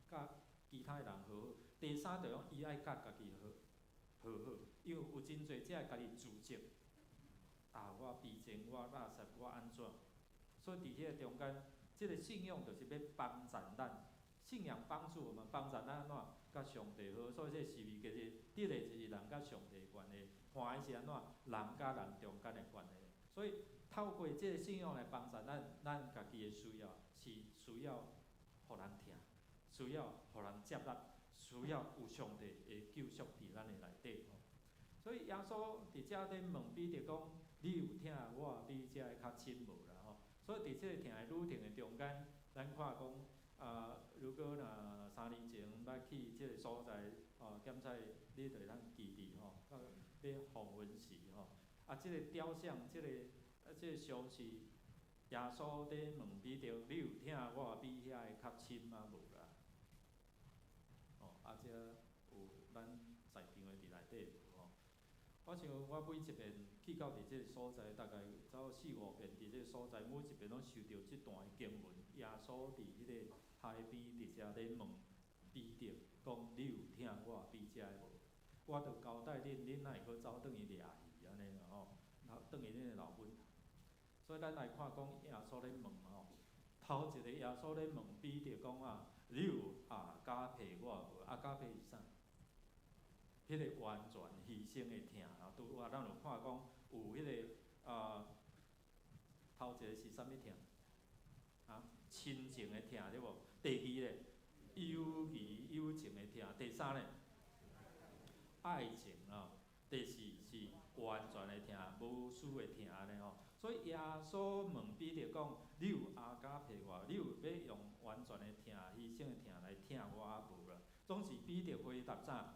佮其他的人和好。第三就是講，伊愛佮家己和和好，因為有真濟這个家己自責，我卑賤，我垃圾，我按怎？所以佇彼个中間，這个信仰就是欲幫助咱，信仰幫助我們，幫助咱按怎佮上帝和好。所以這個是毋是其實得的就是人佮上帝的關係，還的是按怎人佮人中間的關係。所以透過這個信仰來幫助咱，咱家己的需要是需要予人疼，需要予人接納，需要有上帝的救贖佇咱的內底吼。所以耶穌佇遮咧問彼得講：你有疼我比這个較深無啦吼？所以佇這个疼的旅程的中間，咱看講如果若3年前捌去這个所在，檢測你就會當記佇吼，欲訪問時吼，這个雕像，這个像是耶穌佇問彼得：你有疼我比遐个較深啊無啦？這有咱在場的佇內底無吼？我想我每一遍去到佇這个所在，大概走四五遍佇這个所在，每一遍攏受著這段的經文。耶穌佇彼个海邊佇遮咧問彼得，講你有疼我比這个無？我著交代恁，恁哪會閣走轉去掠魚按呢啦吼？轉去恁的老本行。所以咱來看講耶穌咧問吼，頭一个耶穌咧問彼得講啊，你有阿加皮我無？阿加皮是啥？彼个完全犧牲的疼啊！拄仔咱有看講有彼个啊，頭一个是啥物疼？啊，親情的疼對無？第二咧，友誼友情的疼。第三咧，愛情啊。第四是完全的疼，無私的疼按呢吼。所以耶穌問彼得講：你有阿加皮我？你有欲用完全的疼、犧牲的疼來疼我無啦？總是彼得回答啥？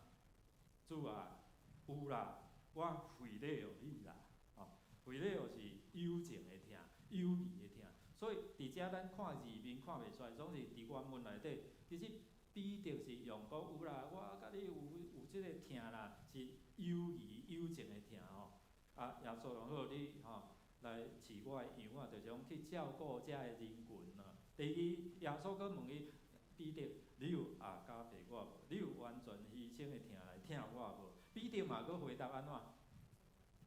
主啊，有啦，我菲勒奧你啦，吼，菲勒奧是友情的疼、友誼的疼。所以佇遮咱看字面看袂出來，總是佇原文內底，其實彼得是用講有啦，我佮你有這个疼啦，是友誼友情的疼吼。啊，耶穌講好，你吼來飼我的羊仔，就是講去照顧遮的人群啊。第二，耶穌閣問伊彼得，你有阿加皮我無？你有完全犧牲的疼來疼我無？彼得嘛閣回答按怎？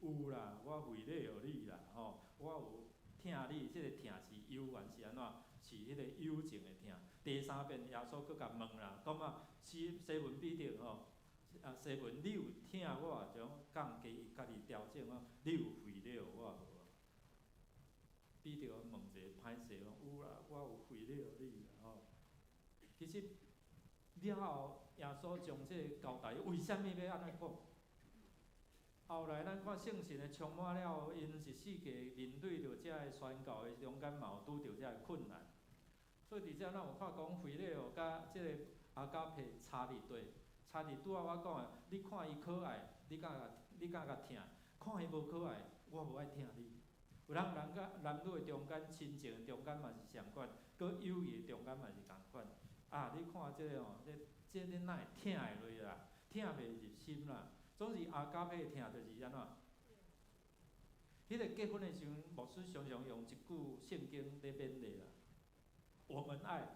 有啦，我菲勒奧你啦，吼，我有疼你，這个疼是友還是按怎？是彼个友情的疼。第三遍耶穌閣共問啦，講啊，西門彼得吼，啊西門，你有疼我？就講降低伊家己調整講，你有菲勒奧我無？彼得問一个歹勢講，有啦，我有菲勒奧你啦吼。其實了後，耶穌將這个交代，為啥物欲按呢講？後來咱看聖神的充滿了後，𪜶是四界面對著遮个宣教的中間嘛有拄著遮个困難。所以佇遮咱有看講菲勒奧佮這个阿加皮差佇佗，差佇拄仔我講的，你看伊可愛，你敢共疼？看伊無可愛，我無愛疼你。有人人佮男女的中間，親情的中間嘛是仝款，閣友誼的中間嘛是仝款。啊，你看這个吼，這你哪會疼會落啦？疼袂入心啦。總是阿加皮疼就是按怎？彼个結婚的時陣，牧師常常用一句聖經咧勉勵啦。我們愛，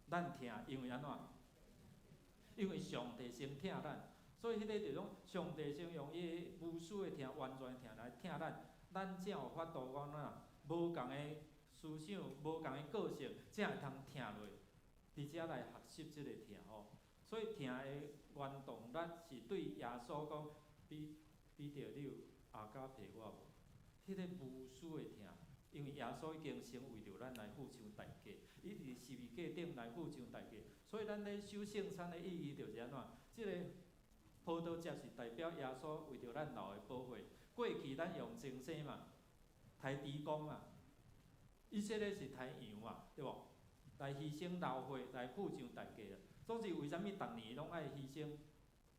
咱疼，因為按怎？因為上帝先疼咱，所以彼个就講上帝先用伊無私的疼、完全的疼來疼咱，咱才有法度講哪，無仝的思想、無仝的個性，才會通疼落，佇遮來學習這个疼吼。所以疼的原動力是對耶穌講，彼得你有阿加皮我無？彼个無私的疼，因為耶穌已經先為著咱來付上代價，伊佇十字架頂來付上代價，所以咱咧守聖餐的意義就是按怎？這个葡萄汁是代表耶穌為著咱流的寶血。過去咱用精牲嘛，刣豬公嘛，伊這个是刣羊嘛，對無？來犧牲流血來付上代價啦。總是為啥物逐年攏愛犧牲？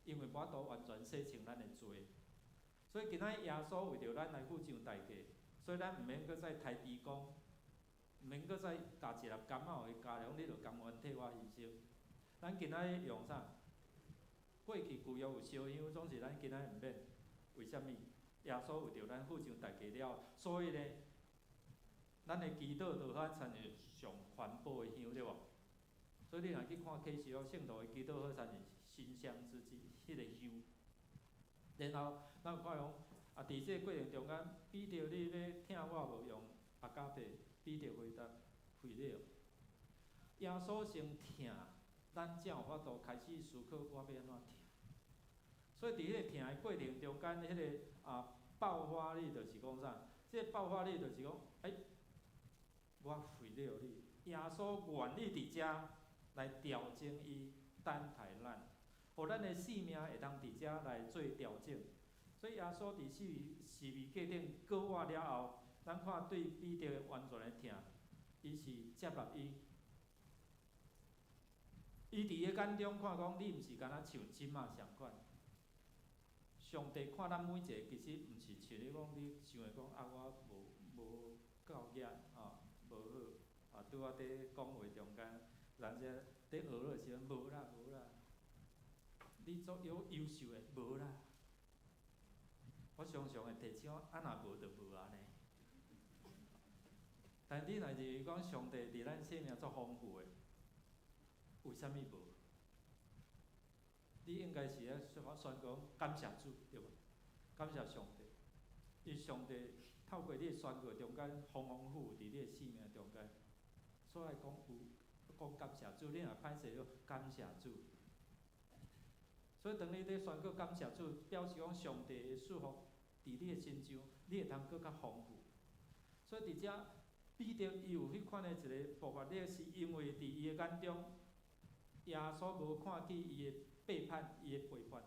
因為無法度完全洗清咱的罪。所以今仔耶穌為著咱來付上代價，所以咱毋免閣再刣豬公，毋免閣再咬一粒柑仔予伊咬了，你就甘願替我犧牲。咱今仔用啥？過去舊約有燒香，總是咱今仔毋免。為啥物？耶穌為著咱付上代價了，所以呢，咱的祈禱就好親像上環保的香，對無？所以你若去看啟示錄聖徒的祈禱，好親像馨香之氣，彼个香。然後咱有看講，啊，佇這个過程中間，彼得你欲疼我無？用阿加皮，彼得回答菲勒。耶穌先疼，咱才有法度開始思考我欲按怎疼。所以佇彼个疼的過程中間，彼个啊爆發力就是講啥？這个爆發力就是講，欸，我菲勒你，耶穌願意佇遮來調整伊，等待咱，予咱的性命會當佇遮來做調整。所以耶穌佇十字架頂過活了後，咱看對彼得完全的疼，伊是接納伊。伊佇伊眼中看講，你毋是敢若像這馬仝款。上帝看咱每一個，其實毋是像你講，你想的講啊，我無夠額吼，無好啊，拄仔佇講話中間，人家佇學的時陣，無啦無啦，你足有優秀的，無啦。我常常會提醒我，啊若無就無按呢。但你若是講上帝佇咱生命足豐富的，為啥物無？你應該是愛宣講感謝主，對無？感謝上帝，伊上帝透過你的宣告中間，豐豐富富佇你的生命中間。所以講有講感謝主，你若歹勢就感謝主。所以當你咧宣告感謝主，表示講上帝的祝福佇你的身上，你會通閣較豐富。所以佇遮彼得伊有彼款的一個爆發力，是因為佇伊的眼中，耶穌無看見伊的背叛、伊的背叛、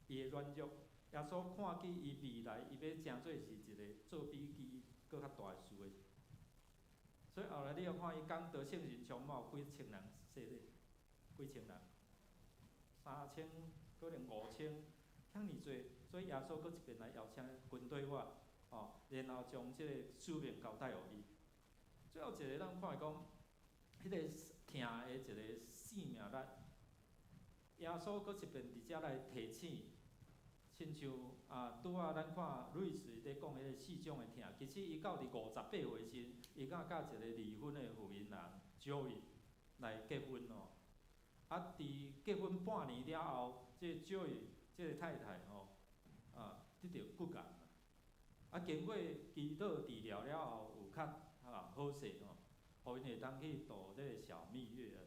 伊的軟弱。耶穌看見伊未來，伊欲成做是一個做比伊閣較大的事的。所以後來你又看伊講得聖靈充滿，有幾千人洗禮，幾千人，3000，可能5000，遐爾濟。所以耶穌閣一遍來邀請跟隨我，哦，然後將這個使命交代予伊。最後一個咱看會講，彼個疼的一個生命力，耶穌閣一遍佇遮來提醒，親像啊，拄仔咱看路易斯佇講彼個四種的疼，其實伊到佇58歲時，伊敢佮一個離婚的婦人 Joy 來結婚哦。啊，佇結婚半年了後，這個 Joy 這個太太吼，啊，得著骨癌。啊，經過祈禱治療了後，有較啊好勢吼，予𪜶會當去度這個小蜜月啊。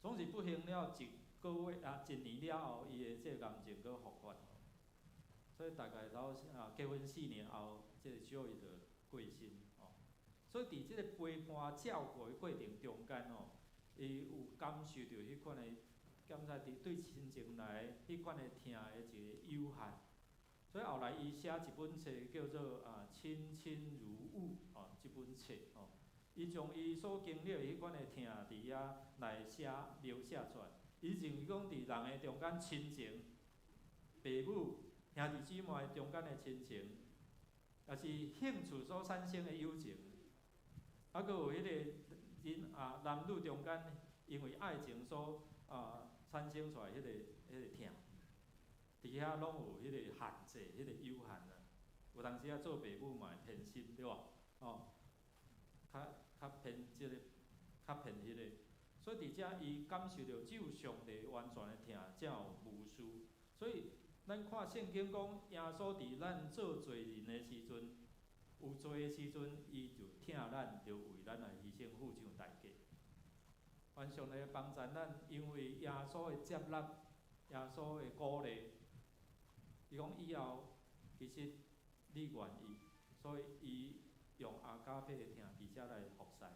總是不幸了一個月啊，一年了後，伊的這個癌症閣復發。所以大概到啊結婚4年後，這個 Joy 就過身吼。所以佇這個陪伴照顧的過程中間吼，伊有感受著彼款的，感覺佇對親情來彼款的疼的一個有限。所以後來伊寫一本冊叫做《啊親親如晤》哦，這本冊吼，伊將伊所經歷的彼款的疼佇遐來寫描寫出來。伊認為講佇人的中間親情、爸母、兄弟姊妹中間的親情，抑是興趣所產生的友情，啊，閣有彼個人啊男女中間因為愛情所啊產生出來彼個疼。佇遐攏有彼個限制，彼個有限啊。有當時啊，做爸母嘛會偏心，對無？吼，較較偏這個，較偏彼個。所以佇遮伊感受著只有上帝完全的疼才有無私。所以咱看聖經講，耶穌佇咱做罪人的時陣，有罪的時陣，伊就疼咱，就為咱來犧牲付上代價。願上帝幫助咱，因為耶穌的接納，耶穌的鼓勵。伊講以後，其實你願意，所以伊用阿加帕的疼佇遮來服侍。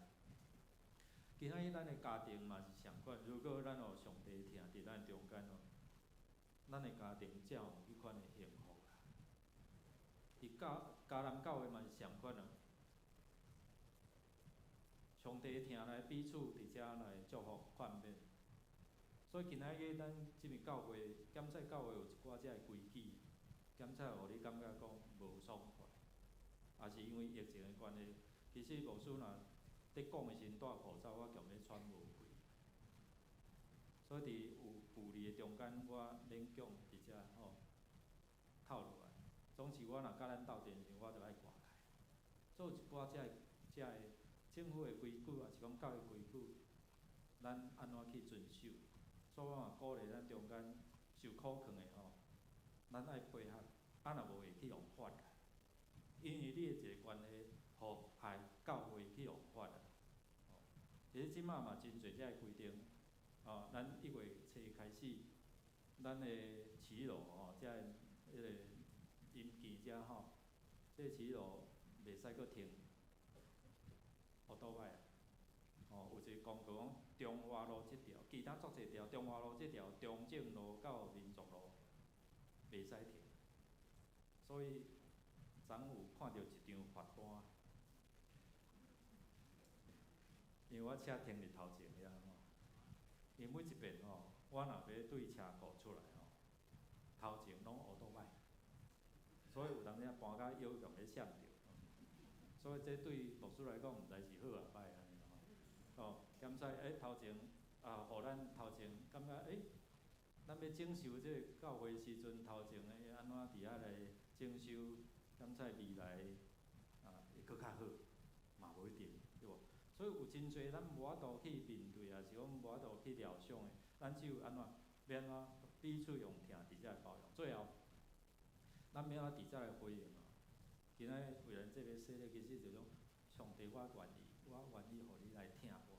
今仔日咱的家庭嘛是相款，如果咱有上帝疼佇咱中間哦，咱的家庭才有彼款的幸福啦。佇教迦南教會嘛是相款啊，上帝疼來彼此佇遮來祝福勸勉。所以今仔日咱這邊教會，檢查教會有一寡這个規矩，檢查予你感覺講無爽快，也是因為疫情的關係。其實牧師若佇講的時陣戴口罩，我強欲喘無氣。所以佇有距離的中間，我勉強佇遮吼透落來。總是我若佮咱鬥陣時，我就愛掛開。做一寡這个政府的規矩，抑是講教會規矩，咱按怎去遵守？所以我嘛鼓勵咱中間受苦勸的吼，咱愛配合，啊若無會去予罰啦。因為你的一個關係，予害教會去予罰啦。其實這馬嘛真濟這个規定，哦，咱1月初開始，咱的騎樓吼，這个彼個陰間遮吼，這個騎樓袂使閣停烏托邦。吼，有一個公告講，中華路這條，其他足濟條，中華路這條中正路到民族路袂使停，所以昨有看著一張罰單，因為我車停佇頭前遐吼，因為每一遍吼，我若欲對車庫出來吼，頭前攏烏托邦，所以有當時仔搬甲腰強欲閃著，所以這對牧師來講，毋知是好抑歹按呢吼。哦，檢查頭前啊，予咱頭前感覺咱欲整修這個教會時陣，頭前的按怎佇遐來整修，檢查未來啊會閣較好，嘛無一定，對無？所以有真濟咱無法度去面對，抑是講無法度去料想的，咱只有按怎，欲按怎彼此用疼佇遮來包容。最後，咱欲按怎佇遮來回應啊？今仔日為咱這個洗禮，其實就講上帝，我願意，我願意予你來疼我，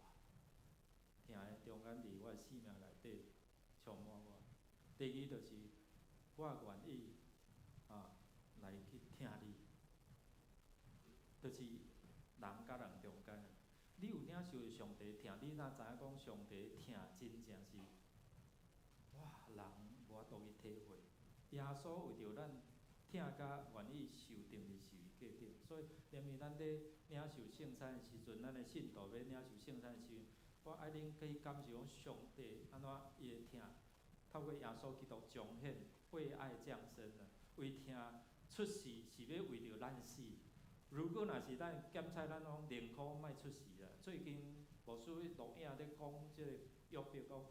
疼的中間佇我的生命內底充滿我。第二就是我願意啊來去疼你，就是人佮人中間，你有領受上帝疼，你若知影講上帝疼真正是，哇，人無法度去體會。耶穌為著咱疼甲願意受釘佇十字架頂，所以連於咱咧領受聖餐的時陣，咱的信徒欲領受聖餐的時陣，我愛恁去感受講上帝按怎伊的疼，透過耶穌基督彰顯為愛降生啊，為疼出世是欲為著咱死。如果若是咱檢採咱講寧可莫出世啦。最近牧師錄影咧講這个約伯講，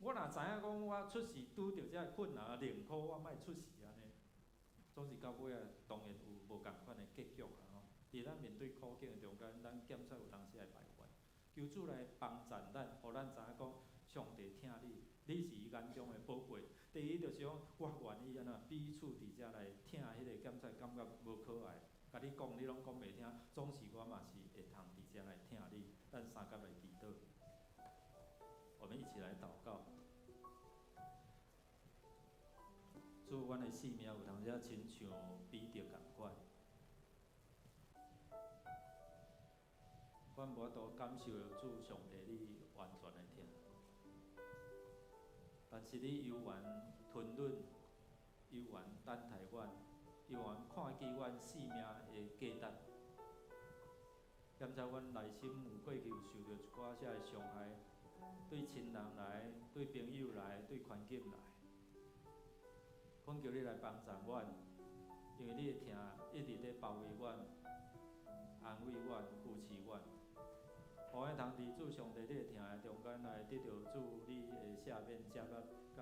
我若知影講我出世拄著這个困難，寧可我莫出世按呢。總是到尾啊，當然有無仝款的結局啦吼。佇咱面對苦境的中間，咱檢採有當時會埋怨，求主來幫贊咱，予咱知影講上帝疼你，你是伊眼中的寶貝。第一就是講，我願意按怎彼此佇遮來疼彼个檢採，感覺無可愛，共你講你攏講袂聽，總是我嘛是會通佇遮來疼你。咱相佮來祈禱，我們一起來禱告。主，阮的生命有當時親像彼得仝款，阮無法度感受著主上帝你完全的疼，但是你猶原吞忍，猶原等待阮，猶原看見阮生命的價值。檢查阮內心有過去有受著一寡啥的傷害，對親人來，對朋友來，對環境來。懇求你來幫助阮，因為你的疼一直咧包圍阮、安慰阮、扶持阮。予阮通佇主上帝你的疼的中間來得著主你的赦免、接納，佮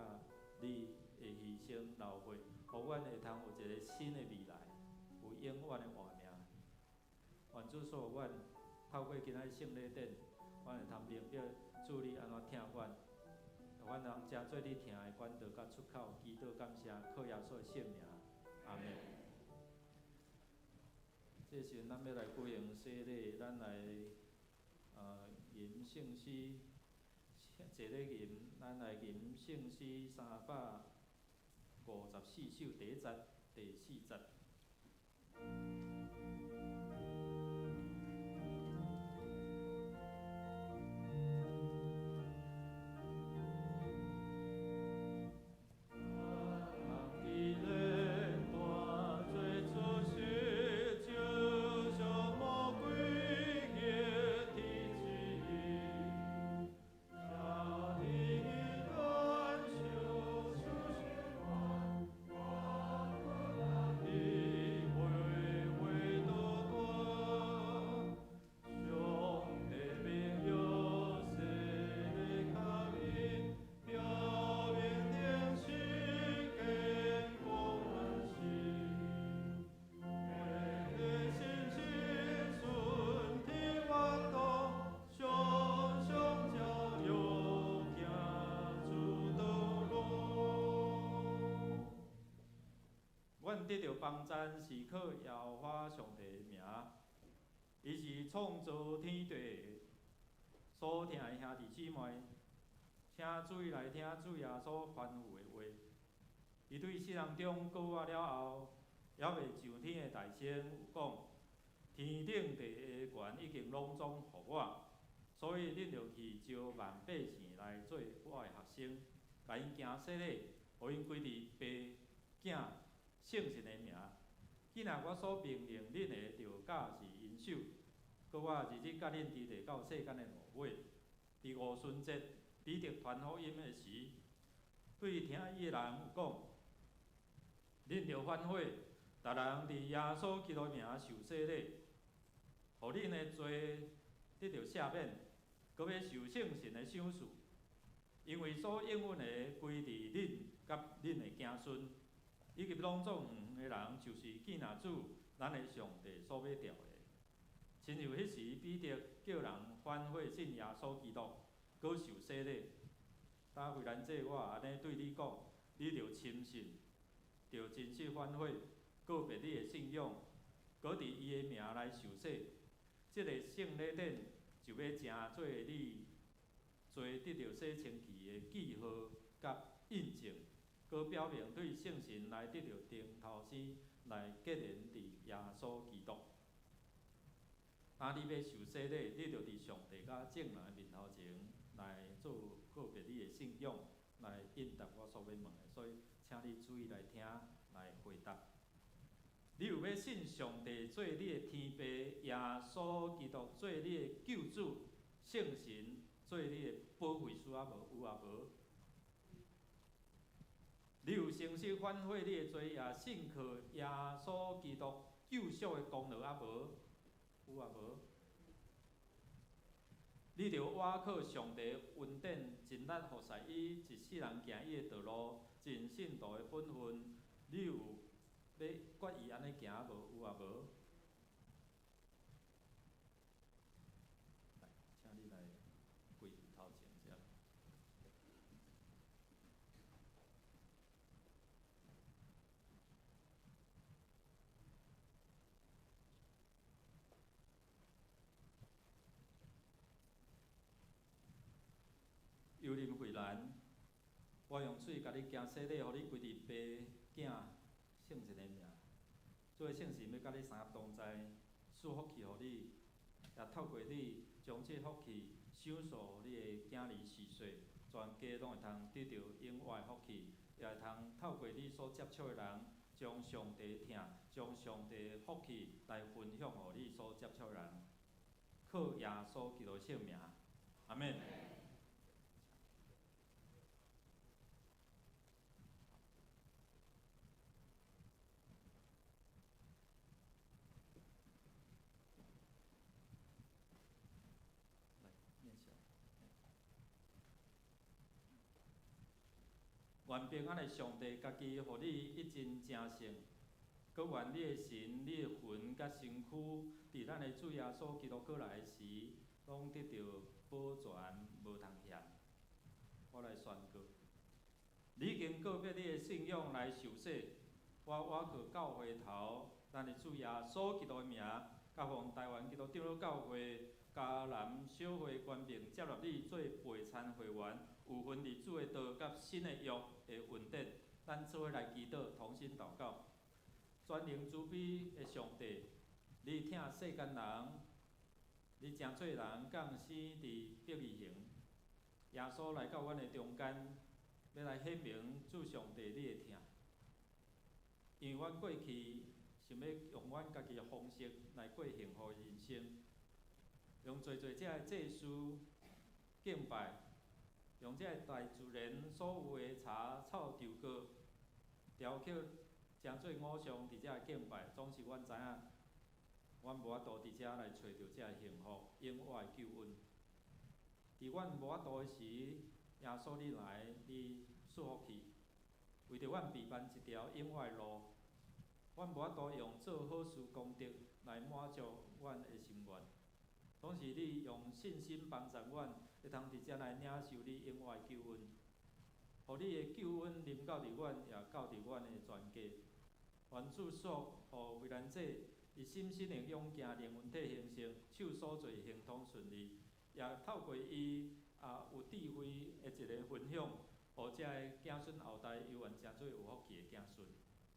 你的犧牲流血，予阮會通有一個新的未來，有永遠的活命。願主賜予阮透過今仔日聖禮典，阮會通明白主你按怎疼阮。阮通誠做你疼的管道佮出口，祈禱感謝，靠耶穌的聖名，阿們。這時陣咱欲來舉行洗禮，咱來吟聖詩，坐咧吟，咱來吟聖詩354首第一節、第四節。阮得著幫贊是靠耶和華上帝的名，伊是創造天地的。所疼的兄弟姊妹，請注意來聽主耶穌吩咐的話。伊對世人中告我了後，猶未上天的大聲有講：天頂地的權已經攏總予我，所以恁著去招萬百姓來做我的學生，共𪜶行洗禮，予𪜶歸佇父、囝、聖神的名。既若我所命令恁的，就教示𪜶守。閣我日日佮恁佇咧到世間的落尾。佇五旬節，彼得傳福音的時，對聽伊的人有講：恁著反悔，逐人佇耶穌基督名受洗禮，予恁的罪得著赦免，閣欲受聖神的賞賜。因為所應允的歸佇恁佮恁的子孫，以及攏總遠遠的人，就是見若主咱的上帝所欲召的。親像彼時彼得叫人反悔信耶穌基督，閣受洗禮。今惠蘭姐，我按呢對你講，你著深信，著真實反悔，告別你的信仰，閣佇伊的名來受洗，這个聖禮典就欲成做你罪得著洗清去的記號佮印證，閣表明對聖神來得著重頭生，來結連佇耶穌基督。若你欲受洗禮，你著佇上帝佮眾人的面頭前來做告別你的信仰，來應答我所欲問的，所以請你注意來聽，來回答。你有欲信上帝做你的天父，耶穌基督做你的救主，聖神做你的保惠師抑無？有抑無？你有誠實反悔你的罪，也信靠耶穌基督救贖的功勞抑無？有抑無？你著倚靠上帝恩典，盡力服侍伊，一世人行伊的道路，盡信徒的本分。你有欲決意按呢行無？有抑無？來，請你來跪頭前遮。尤林惠蘭，我用水共你行洗禮，予你歸佇父、囝、聖神的名。主的聖神欲佮你三合同在，賜福氣予你，也透過你將這福氣賞賜予你的囝兒序細，全家攏會通得著永活的福氣，也會通透過你所接觸的人，將上帝疼，將上帝的福氣來分享予你所接觸的人。靠耶穌基督聖名，阿們。願平安的上帝家己予你一真成聖，閣願你的神、你的魂佮身軀，佇咱的主耶穌基督閣來時，攏得著保全，無通嫌。我來宣告：你已經告別你的信仰來受洗，我倚靠教會頭，咱的主耶穌基督的名，佮奉台灣基督長老教會嘉南小會權柄接納你做陪餐會員，有份佇主的道佮新的約的恩典，咱做伙來祈禱，同心禱告。全能慈悲的上帝，你疼世間人，你成做人降生佇伯利恆，耶穌來到阮的中間，欲來顯明主上帝你的疼。因為阮過去想欲用阮家己的方式來過幸福的人生，用濟濟這个祭司敬拜，用這个大自然所有的柴草樹果雕刻，成做偶像佇遮敬拜，總是阮知影，阮無法度佇遮來揣著這个幸福、永活的救恩。佇阮無法度的時，耶穌你來，你賜福氣，為著阮備辦一條永活的路。阮無法度用做好事功德來滿足阮的心願，總是你用信心幫助阮，會通佇遮來領受你永活的救恩。予你的救恩臨到佇阮，也到佇阮的全家。願主賜予惠蘭姐，伊心身的勇健，靈魂體形成，手所做亨通順利，也透過伊有智慧的一个分享，予遮个子孫後代猶原成做有福氣的子孫。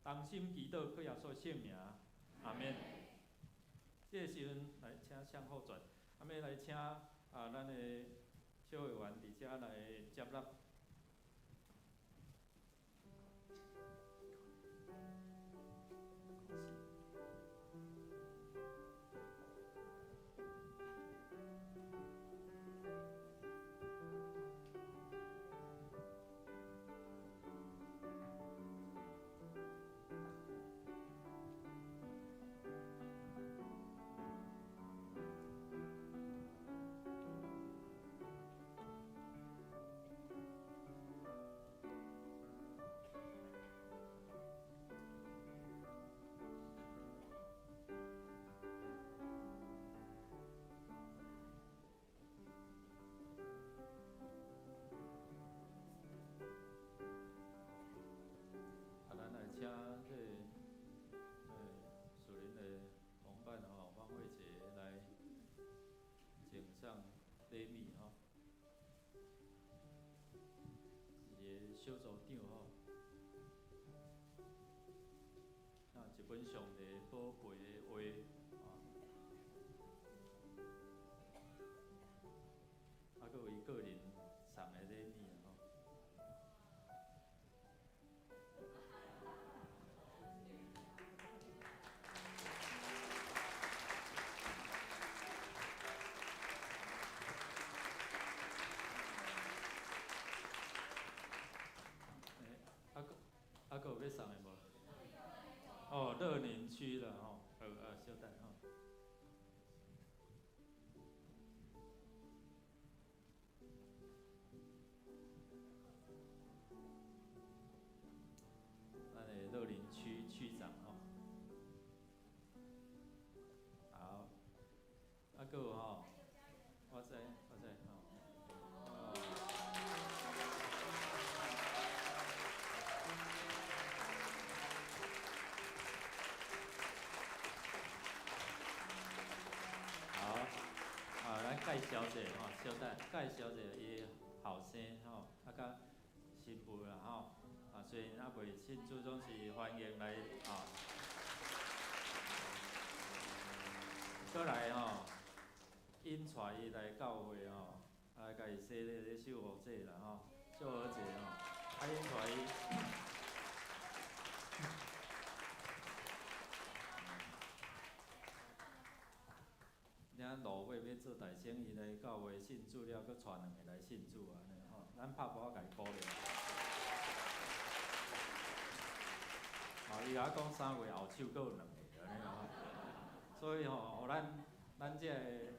同心祈禱，靠耶穌聖名，阿們。這个時陣來請向後轉，欲來請咱的小會員佇遮來接納。禮物吼，一个小组長吼，啊，一本上帝寶貝的話，啊，閣有伊個人送的禮物吼。啊，閣有欲送的無？哦，樂寧區啦吼，好啊，稍等吼。咱的樂寧區區長吼，好，啊，閣有吼，我知，我知吼。介紹者吼，小等介紹者伊後生吼，啊佮新婦啦吼，啊雖然猶未信主，總是歡迎來吼。閣來吼，𪜶帶伊來教會吼，啊共伊洗禮咧秀和姐啦吼，秀和姐吼，啊𪜶帶伊。遐落尾欲做大生意來教會信主了，閣帶兩个來信主按呢吼，咱拍鼓仔共伊鼓勵。哦，伊共我講3月後手閣有兩个按呢吼，所以吼，予咱這个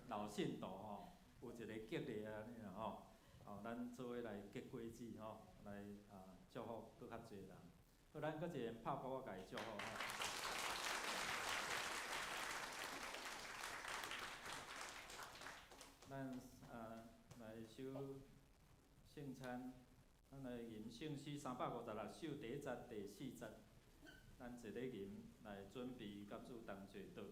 老信徒吼，有一个激勵按呢啦吼，哦，咱做伙來結果子吼，來啊祝福閣較濟人。好，咱閣一个拍鼓仔共伊祝福吼。咱啊來守聖餐，咱來吟聖詩356首第一節、第四節，咱坐咧吟來準備佮主同齊禱。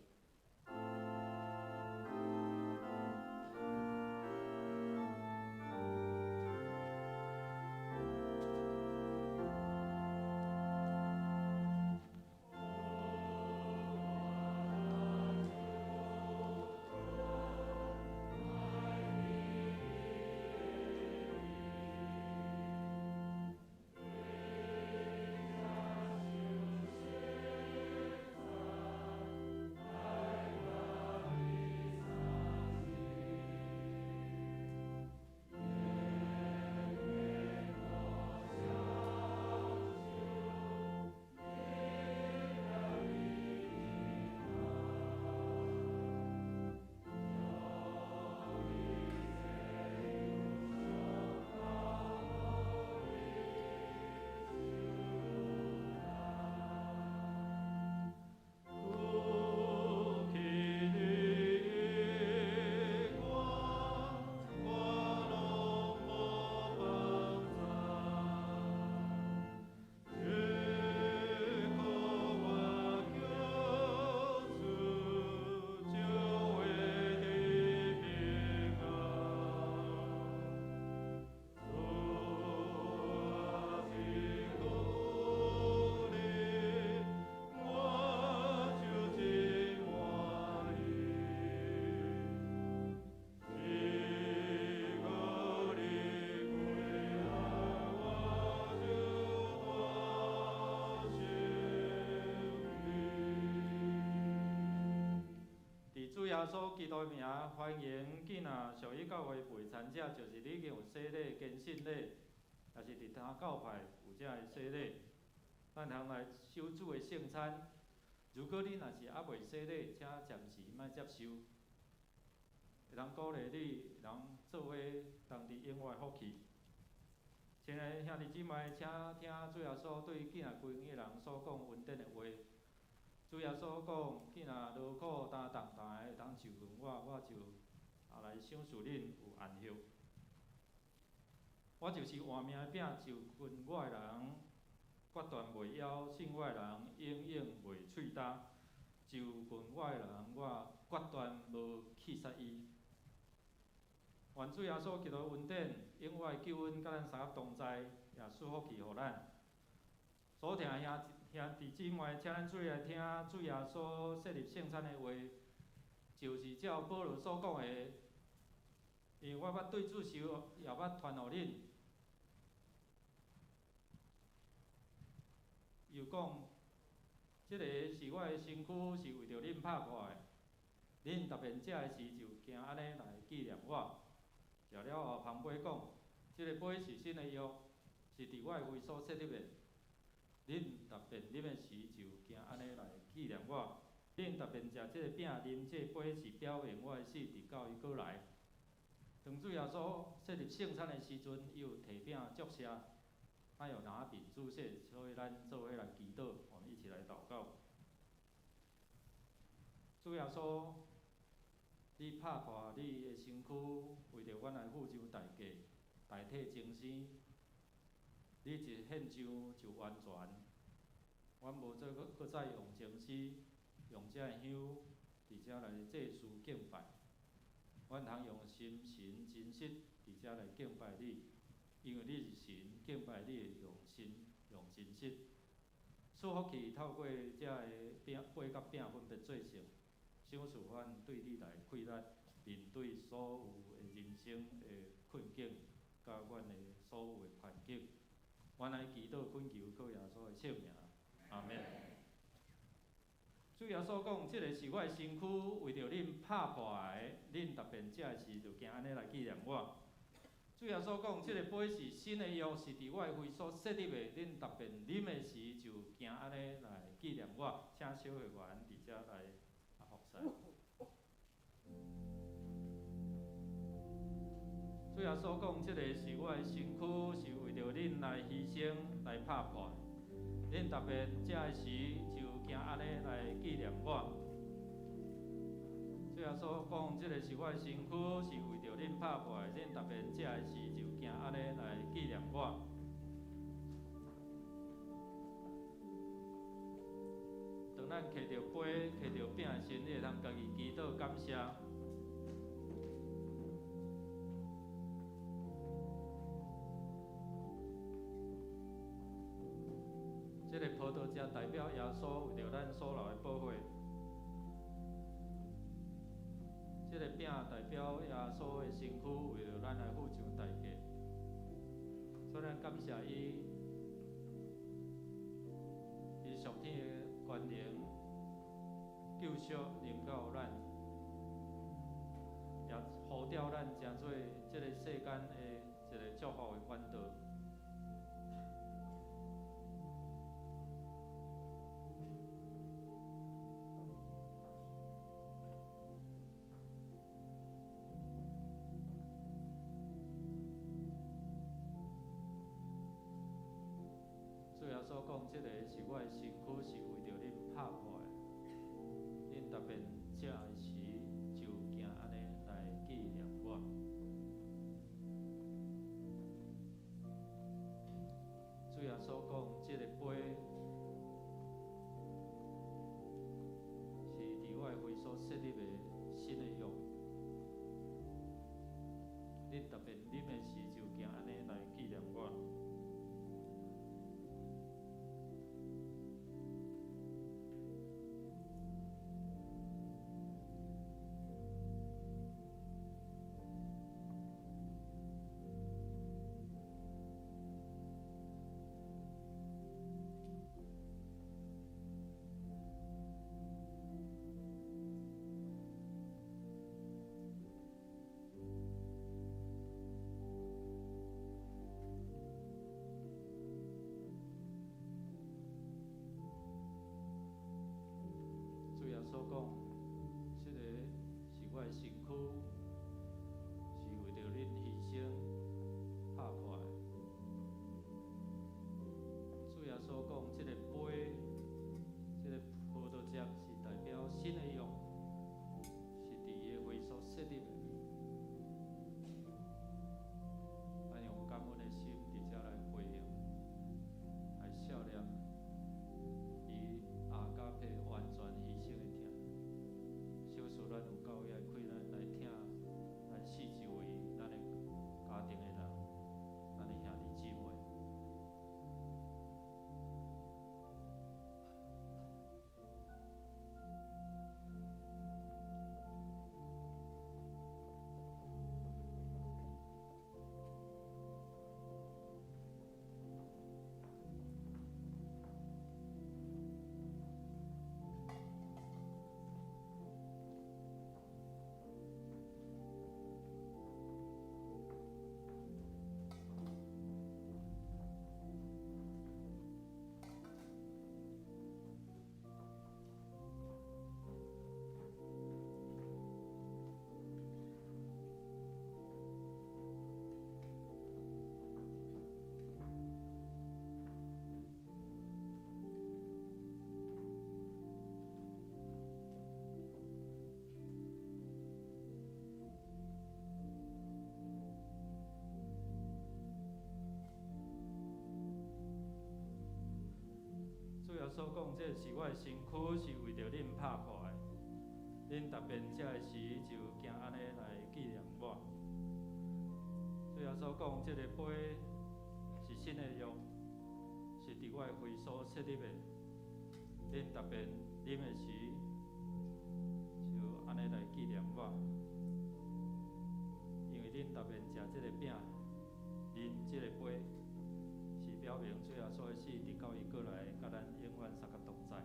主耶穌基督的名，歡迎囝仔屬於教會陪餐者，就是你已經有洗禮、堅信禮，抑是佇他教派有這个洗禮，咱通來守主的聖餐。如果你若是猶未洗禮，請暫時莫接受，會當鼓勵你，會當做伙同佇永遠的福氣。親愛的兄弟姊妹，請聽主耶穌對囝仔歸的人所講恩典的話。主耶穌講：囝若勞苦擔重擔的，會當就近我，我就啊來賞賜恁有安息。我就是活命的餅，就近我的人，決斷袂枵；信我的人，永遠袂喙焦。就近我的人，我決斷無棄殺伊。我願主耶穌基督的恩典、永遠的救恩，佮咱三个同在，也賜福氣予咱。所聽的兄兄弟姊妹，請咱注意來聽主耶穌設立聖餐的話，就是照保羅所講的，因為我捌對主受，也捌傳予恁。又講，這个是我的身軀，是為著恁拍破的。恁逐遍食的時，就行按呢來紀念我。食了後，捧杯講，這个杯是新的約，是佇我的血所設立的。恁逐遍啉的時，就行按呢來紀念我。恁逐遍食這个餅，啉這个杯，是表明我的死，直到伊閣來。當主耶穌設立聖餐的時陣，伊有提餅祝謝，他有拿餅祝謝，所以咱做伙來祈禱，我們一起來禱告。主耶穌，你拍破你的身軀，為著阮來付上代價，代替眾生。你一獻上就完全，阮無做閣閣再用祭司，用這个香佇遮來祭祀敬拜。阮通用心神真實佇遮來敬拜你，因為你是神，敬拜你會用心用真實。賜福氣透過這个餅杯佮餅分別做聖，賞賜阮對你來氣力，面對所有的人生的困境，佮阮的所有的環境。阮來祈禱懇求靠耶穌的聖名，阿們。主耶穌講：這个是我的身軀，為著恁拍破的，恁逐遍食的時，就行按呢來紀念我。主耶穌講：這个杯是新的約，是佇我的血所設立的，恁逐遍啉的時，就行按呢來紀念我。請小會員佇遮來服侍。主耶穌講：這个是我的身軀，是為著恁來犧牲、來拍破的。恁逐遍食的時，就行按呢來紀念我。主耶穌講：這个是我的身軀，是為著恁拍破的。恁逐遍食的時，就行按呢來紀念我。當咱提著杯、提著餅的時，你會通家己祈禱感謝。這個葡萄汁代表耶穌為著咱所流的寶血，這個餅代表耶穌的身軀為著咱來付上代價，所以咱感謝伊，伊屬天的權能、救贖臨到咱，也呼召咱成做這個世間的一個祝福的管道。主耶穌講：這個是我的身軀，是為著恁拍破的。恁逐遍食的時，就行按呢來紀念我。主耶穌講：這个杯是佇我的血所設立的新的約。恁逐遍啉的時，就行按呢來紀念我。穌講，這是我的身軀，是為著恁拍破的。恁逐遍食的時，就行按呢來紀念我。主耶穌講，這个杯是新的約，是佇我的血所設立的。恁逐遍啉的時，就按呢來紀念我。因為恁逐遍食這个餅，啉這個杯，是表明主耶穌的死，直到伊過來，佮咱永遠相佮同在。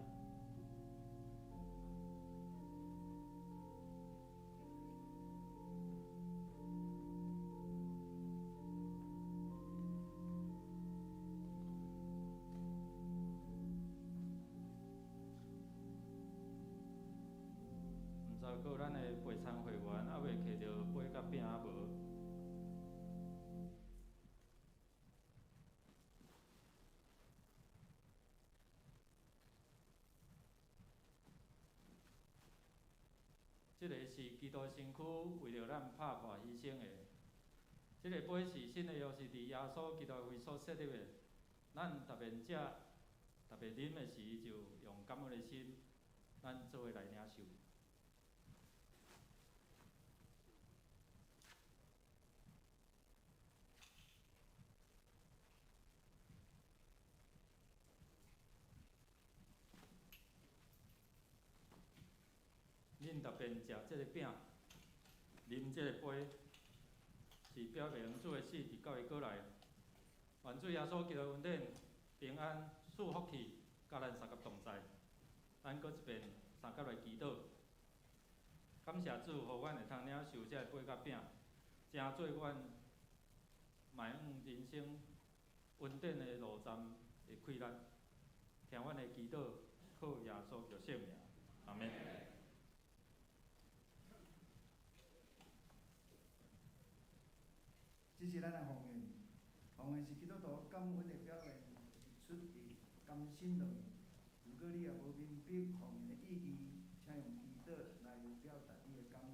毋知閣咱的備餐會員猶未摕著杯佮餅仔無？這个是基督身軀為著咱拍破犧牲的。這个杯是新的約，是佇耶穌基督的血所設立的。咱逐遍食、逐遍啉的時，就用感恩的心，咱做伙來領受。恁逐遍食這个餅，啉這個杯，是表明主的死直到伊過來。願主耶穌基督恩典、平安、賜福氣，佮咱相佮同在。咱閣一遍相佮來祈禱，感謝主，予阮會通領受這個杯佮餅，成做阮邁向人生恩典的路站的氣力。聽阮的祈禱，靠耶穌基督聖名，阿們。這是咱的奉獻，奉獻是基督徒感恩的表現，是出自甘心樂意。如果你也無明白奉獻的意義，請用祈禱來表達你的感恩。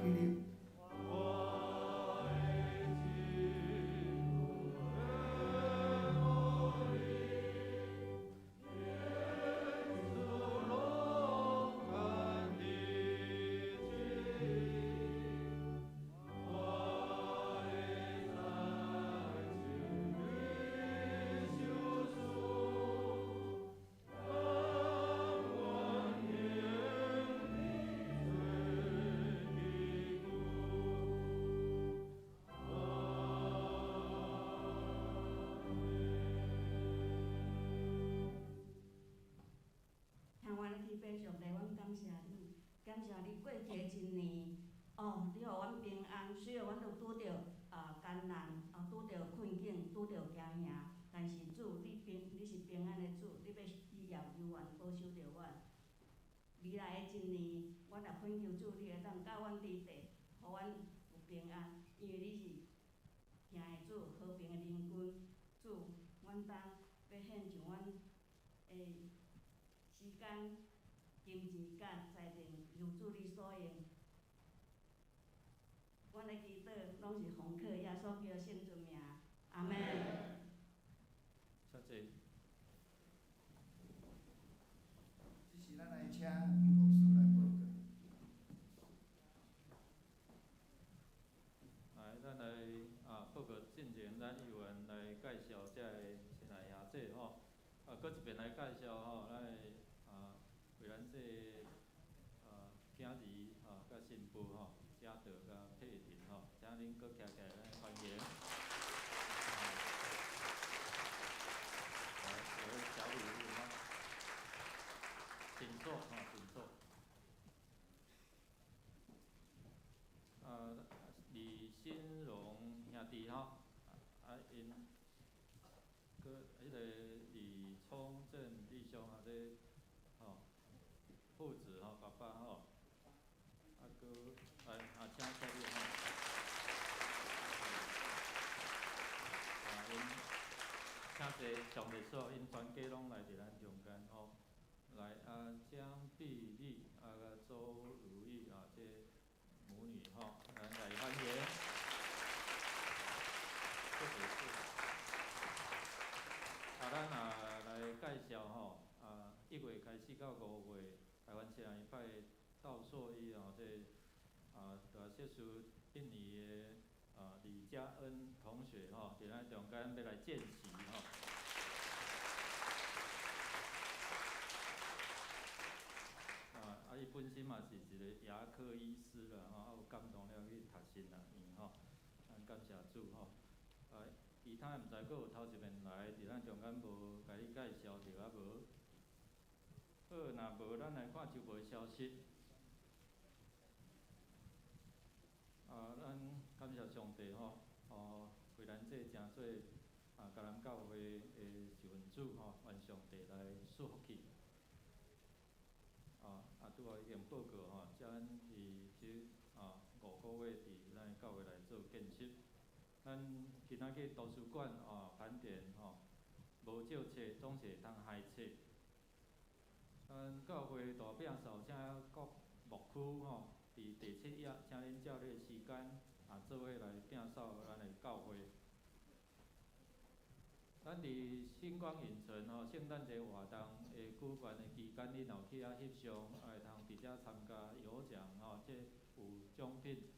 請起立。上帝，阮感謝你，感謝你過去的一年，哦，你予阮平安，雖然阮都拄著艱難，拄著困境，拄著驚嚇，但是主，你是平安的主，你欲日夜猶原保守著阮。未來的一年，阮也懇求主，你會當佮阮佇地，予阮有平安，因為你是疼的主，和平的靈君。主，阮當欲獻上阮的時間、金錢佮才能，由主你所用。阮的祈禱攏是奉靠耶穌基督聖尊名，阿們。請坐。這時咱來請楊牧師來報告。來，咱來報告進前，咱議員來介紹這个親愛兄弟吼，閣一遍來介紹吼，咱的為咱這个囝兒佮新婦吼，嘉德佮佩婷吼，請恁閣徛起來，咱歡迎。來，有個小禮物哈，請坐哈，請坐。李新榮兄弟吼，𪜶閣彼个李聰正弟兄這吼父子吼，爸爸吼，閣來請坐哩吼。𪜶請坐，上帝所，𪜶全家攏來佇咱中間吼。來江碧麗佮周如意這母女吼，咱來歡迎。謝謝。咱來介紹吼，1月開始到5月，台灣青年派趙碩一這大碩士印尼的李嘉恩同學吼，佇咱中間欲來見習吼。伊本身嘛是一个牙科醫師啦吼，有感動了去讀神學院吼，咱感謝主吼。其他毋知閣有頭一遍來，佇咱中間無共你介紹著啊無？好，若無咱來看週報的消息。咱感謝上帝吼，為咱這誠做迦南教會的一份子吼，願上帝來賜福去。拄仔已經報告吼，咱佇這5個月佇咱教會來做見習。咱今仔去圖書館盤點吼，無借冊總是會通還冊。咱教會大摒掃，請各牧區吼，佇第七頁，請恁照這个時間做伙來摒掃咱的教會。咱佇星光影城吼，聖誕節活動的舉辦的期間，恁若有去遐翕相，會通佇遮參加有獎吼，這有獎品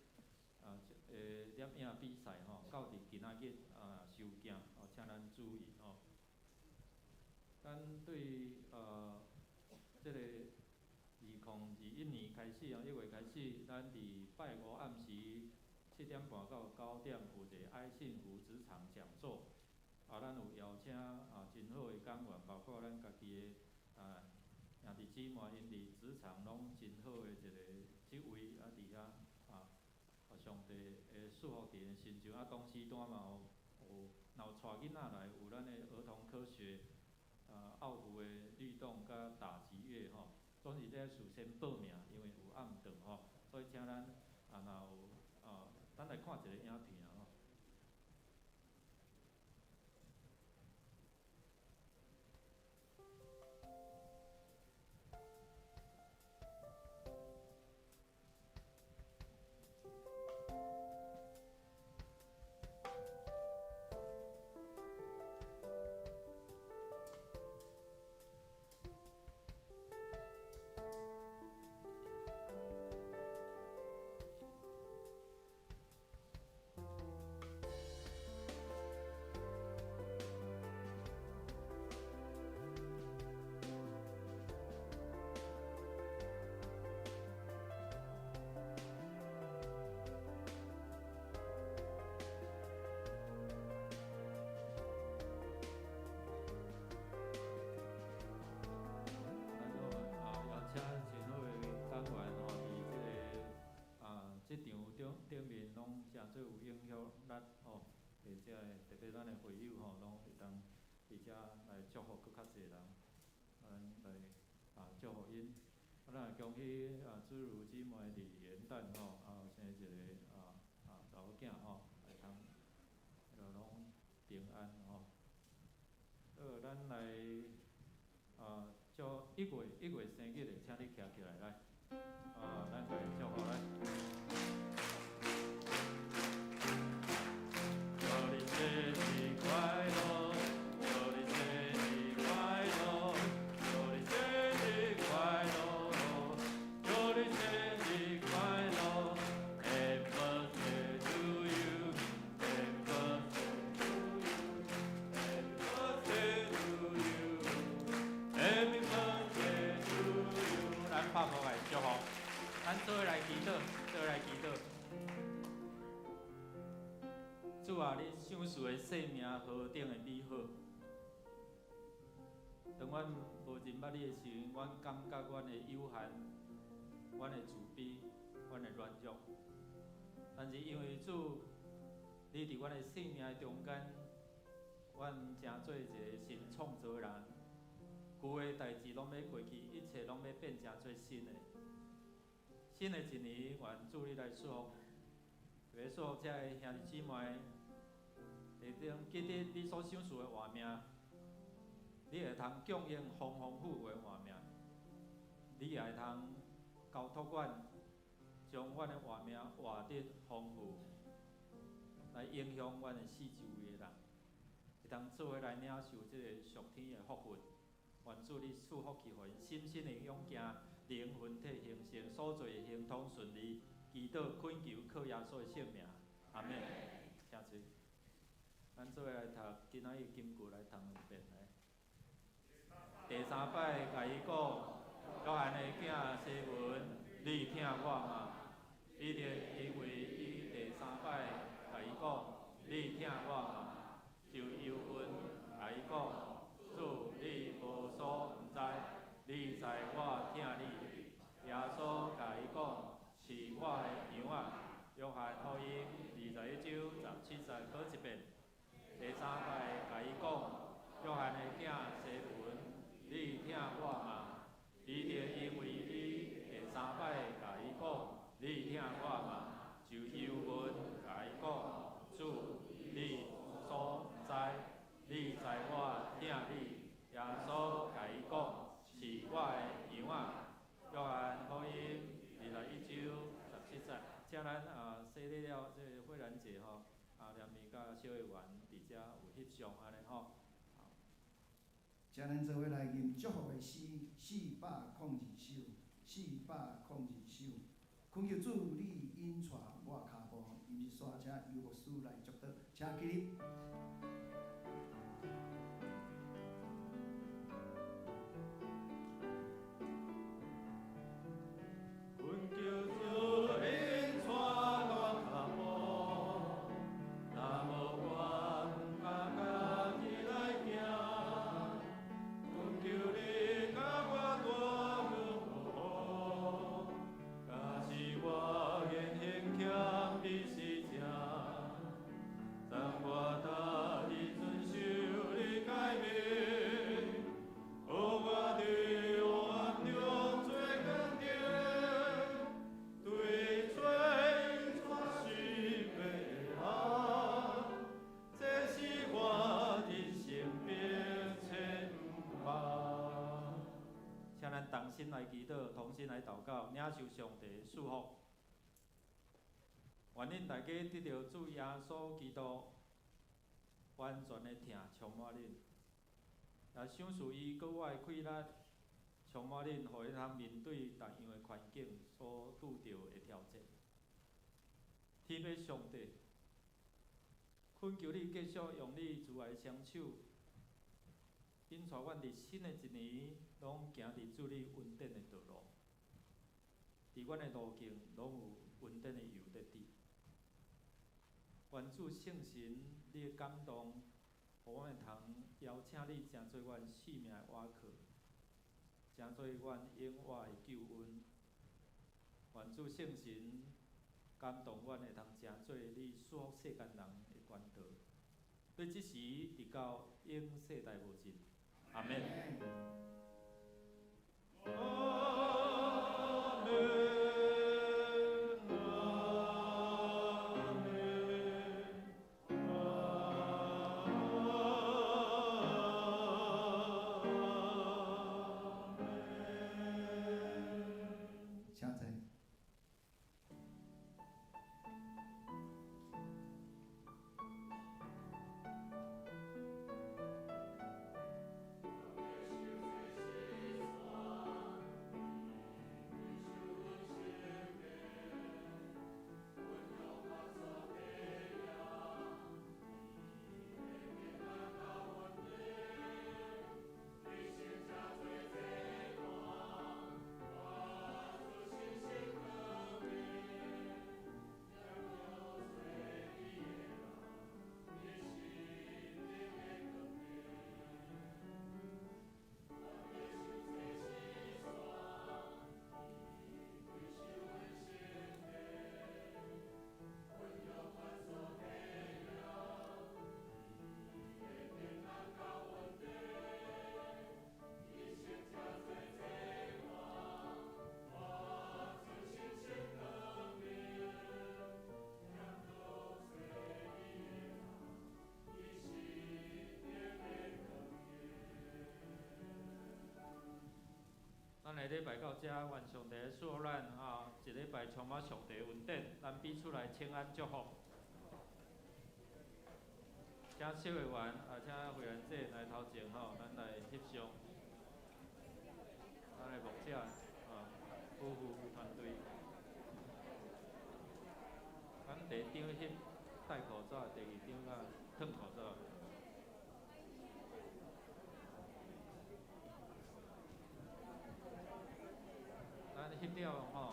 攝影比賽吼，到佇今仔日收件，請咱注意吼。咱對這个2021年開始哦，1月開始，咱佇拜五暗時7點半到9點有一个愛幸福職場講座。咱有邀請真好的講員，包括咱家己的兄弟姊妹，𪜶佇職場攏真好的一個職位，佇遐上帝會賜福佇𪜶身上。同時段嘛有，若有帶囡仔來，有咱的兒童科學，奧福的律動佮打擊樂吼，總是這事先報名，因為有暗頓吼，所以請咱若有咱來看一个影片。職場頂面攏誠做有影響力吼，或者特別咱的會友吼，攏會當佇遮來祝福閣較濟人，咱來祝福𪜶。咱也恭喜啊，诸如姊妹伫元旦吼，啊生一个查某囝吼，会通彼落攏平安吼。好，咱來啊，祝一月一月生日的，請你徛起來來，啊，咱來祝福來。祝你生日快樂，祝你生日快樂，祝你生日快樂，祝你生日快樂。Happy birthday to you, Happy birthday to you, Happy birthday to you, Happy birthday to you。咱拍鼓來祝福，咱做伙來祈禱，做伙來祈禱。主啊，你賞賜的生命何等的美好！當阮無認捌你的時陣，阮感覺阮的有限、阮的自卑、阮的軟弱。但是因為主，你佇阮的生命的中間，阮成做一個新創造的人，舊的代誌攏欲過去，一切攏欲變成做新的。新的一年，願主你來賜福，特別賜福這个兄弟姊妹，會當記得你所賞賜的活命，你會通供應豐豐富富的活命，你也會通交託阮，將阮的活命活得豐富，來影響阮的四周圍的人，會當做伙來領受這個屬天的福分。願主你賜福氣予𪜶，心身會勇健，靈魂體興盛，所做的亨通順利。祈禱懇求靠耶穌的聖名，阿們。請坐。咱做伙來讀今仔日金句來讀兩遍來。第三擺共伊講，約翰的囝西門，你疼我嗎？彼得因為伊第三擺共伊講，你疼我嗎？就憂恨共伊講，主，你無所毋知，你知我疼你。耶穌共伊講，飼我的羊仔。約翰福音21章17節，閣一遍。第三擺共伊講，約翰的囝西門，你疼我嗎？彼得因為伊第三擺共伊講，你疼我嗎？就憂恨共伊講，主，你無所毋知，你知我疼你。耶穌共伊講，飼我的羊仔。約翰福音21章17節。請咱啊洗禮了，這個惠蘭姐吼，啊連伊佮小議員佇遮有翕相按呢吼。請咱做伙來吟祝福的詩，402首，402首。懇求主，你引帶我跤步，伊是煞請游牧師來祝禱，請起立。懇求主引帶我跤步，若無我毋敢家己來行。懇求你佮我帶路，假使我言行欠比是正，當我踏日遵守你誡命，予我佇黑暗中做光燈，對罪引帶是白人，這是我人生迫切盼望。請咱同心來祈禱，同心來禱告，領受上帝的祝福。願恁大家得著主耶穌基督完全的疼充滿恁，也賞賜伊閣外氣力，充滿恁，予恁通面對逐樣的環境所拄著的挑戰。天父上帝，懇求你繼續用你慈愛的雙手，引帶阮佇新的一年，攏行佇主你恩典的道路。佇阮的路徑，攏有恩典的油佇滴。願主聖神，你的感動，予阮會通邀請你成做阮生命的倚靠，成做阮永活的救恩。願主聖神感動阮會通成做你賜福世間人的管道。對這時直到永世代無盡。阿們。咱的禮拜到遮，願上帝賜咱啊，一禮拜充滿上帝恩典，咱彼此來請安祝福。請小會員啊，請會員姐來頭前吼，咱來翕相。咱的牧者啊，夫婦團隊。咱第一張翕戴口罩，第二張啊。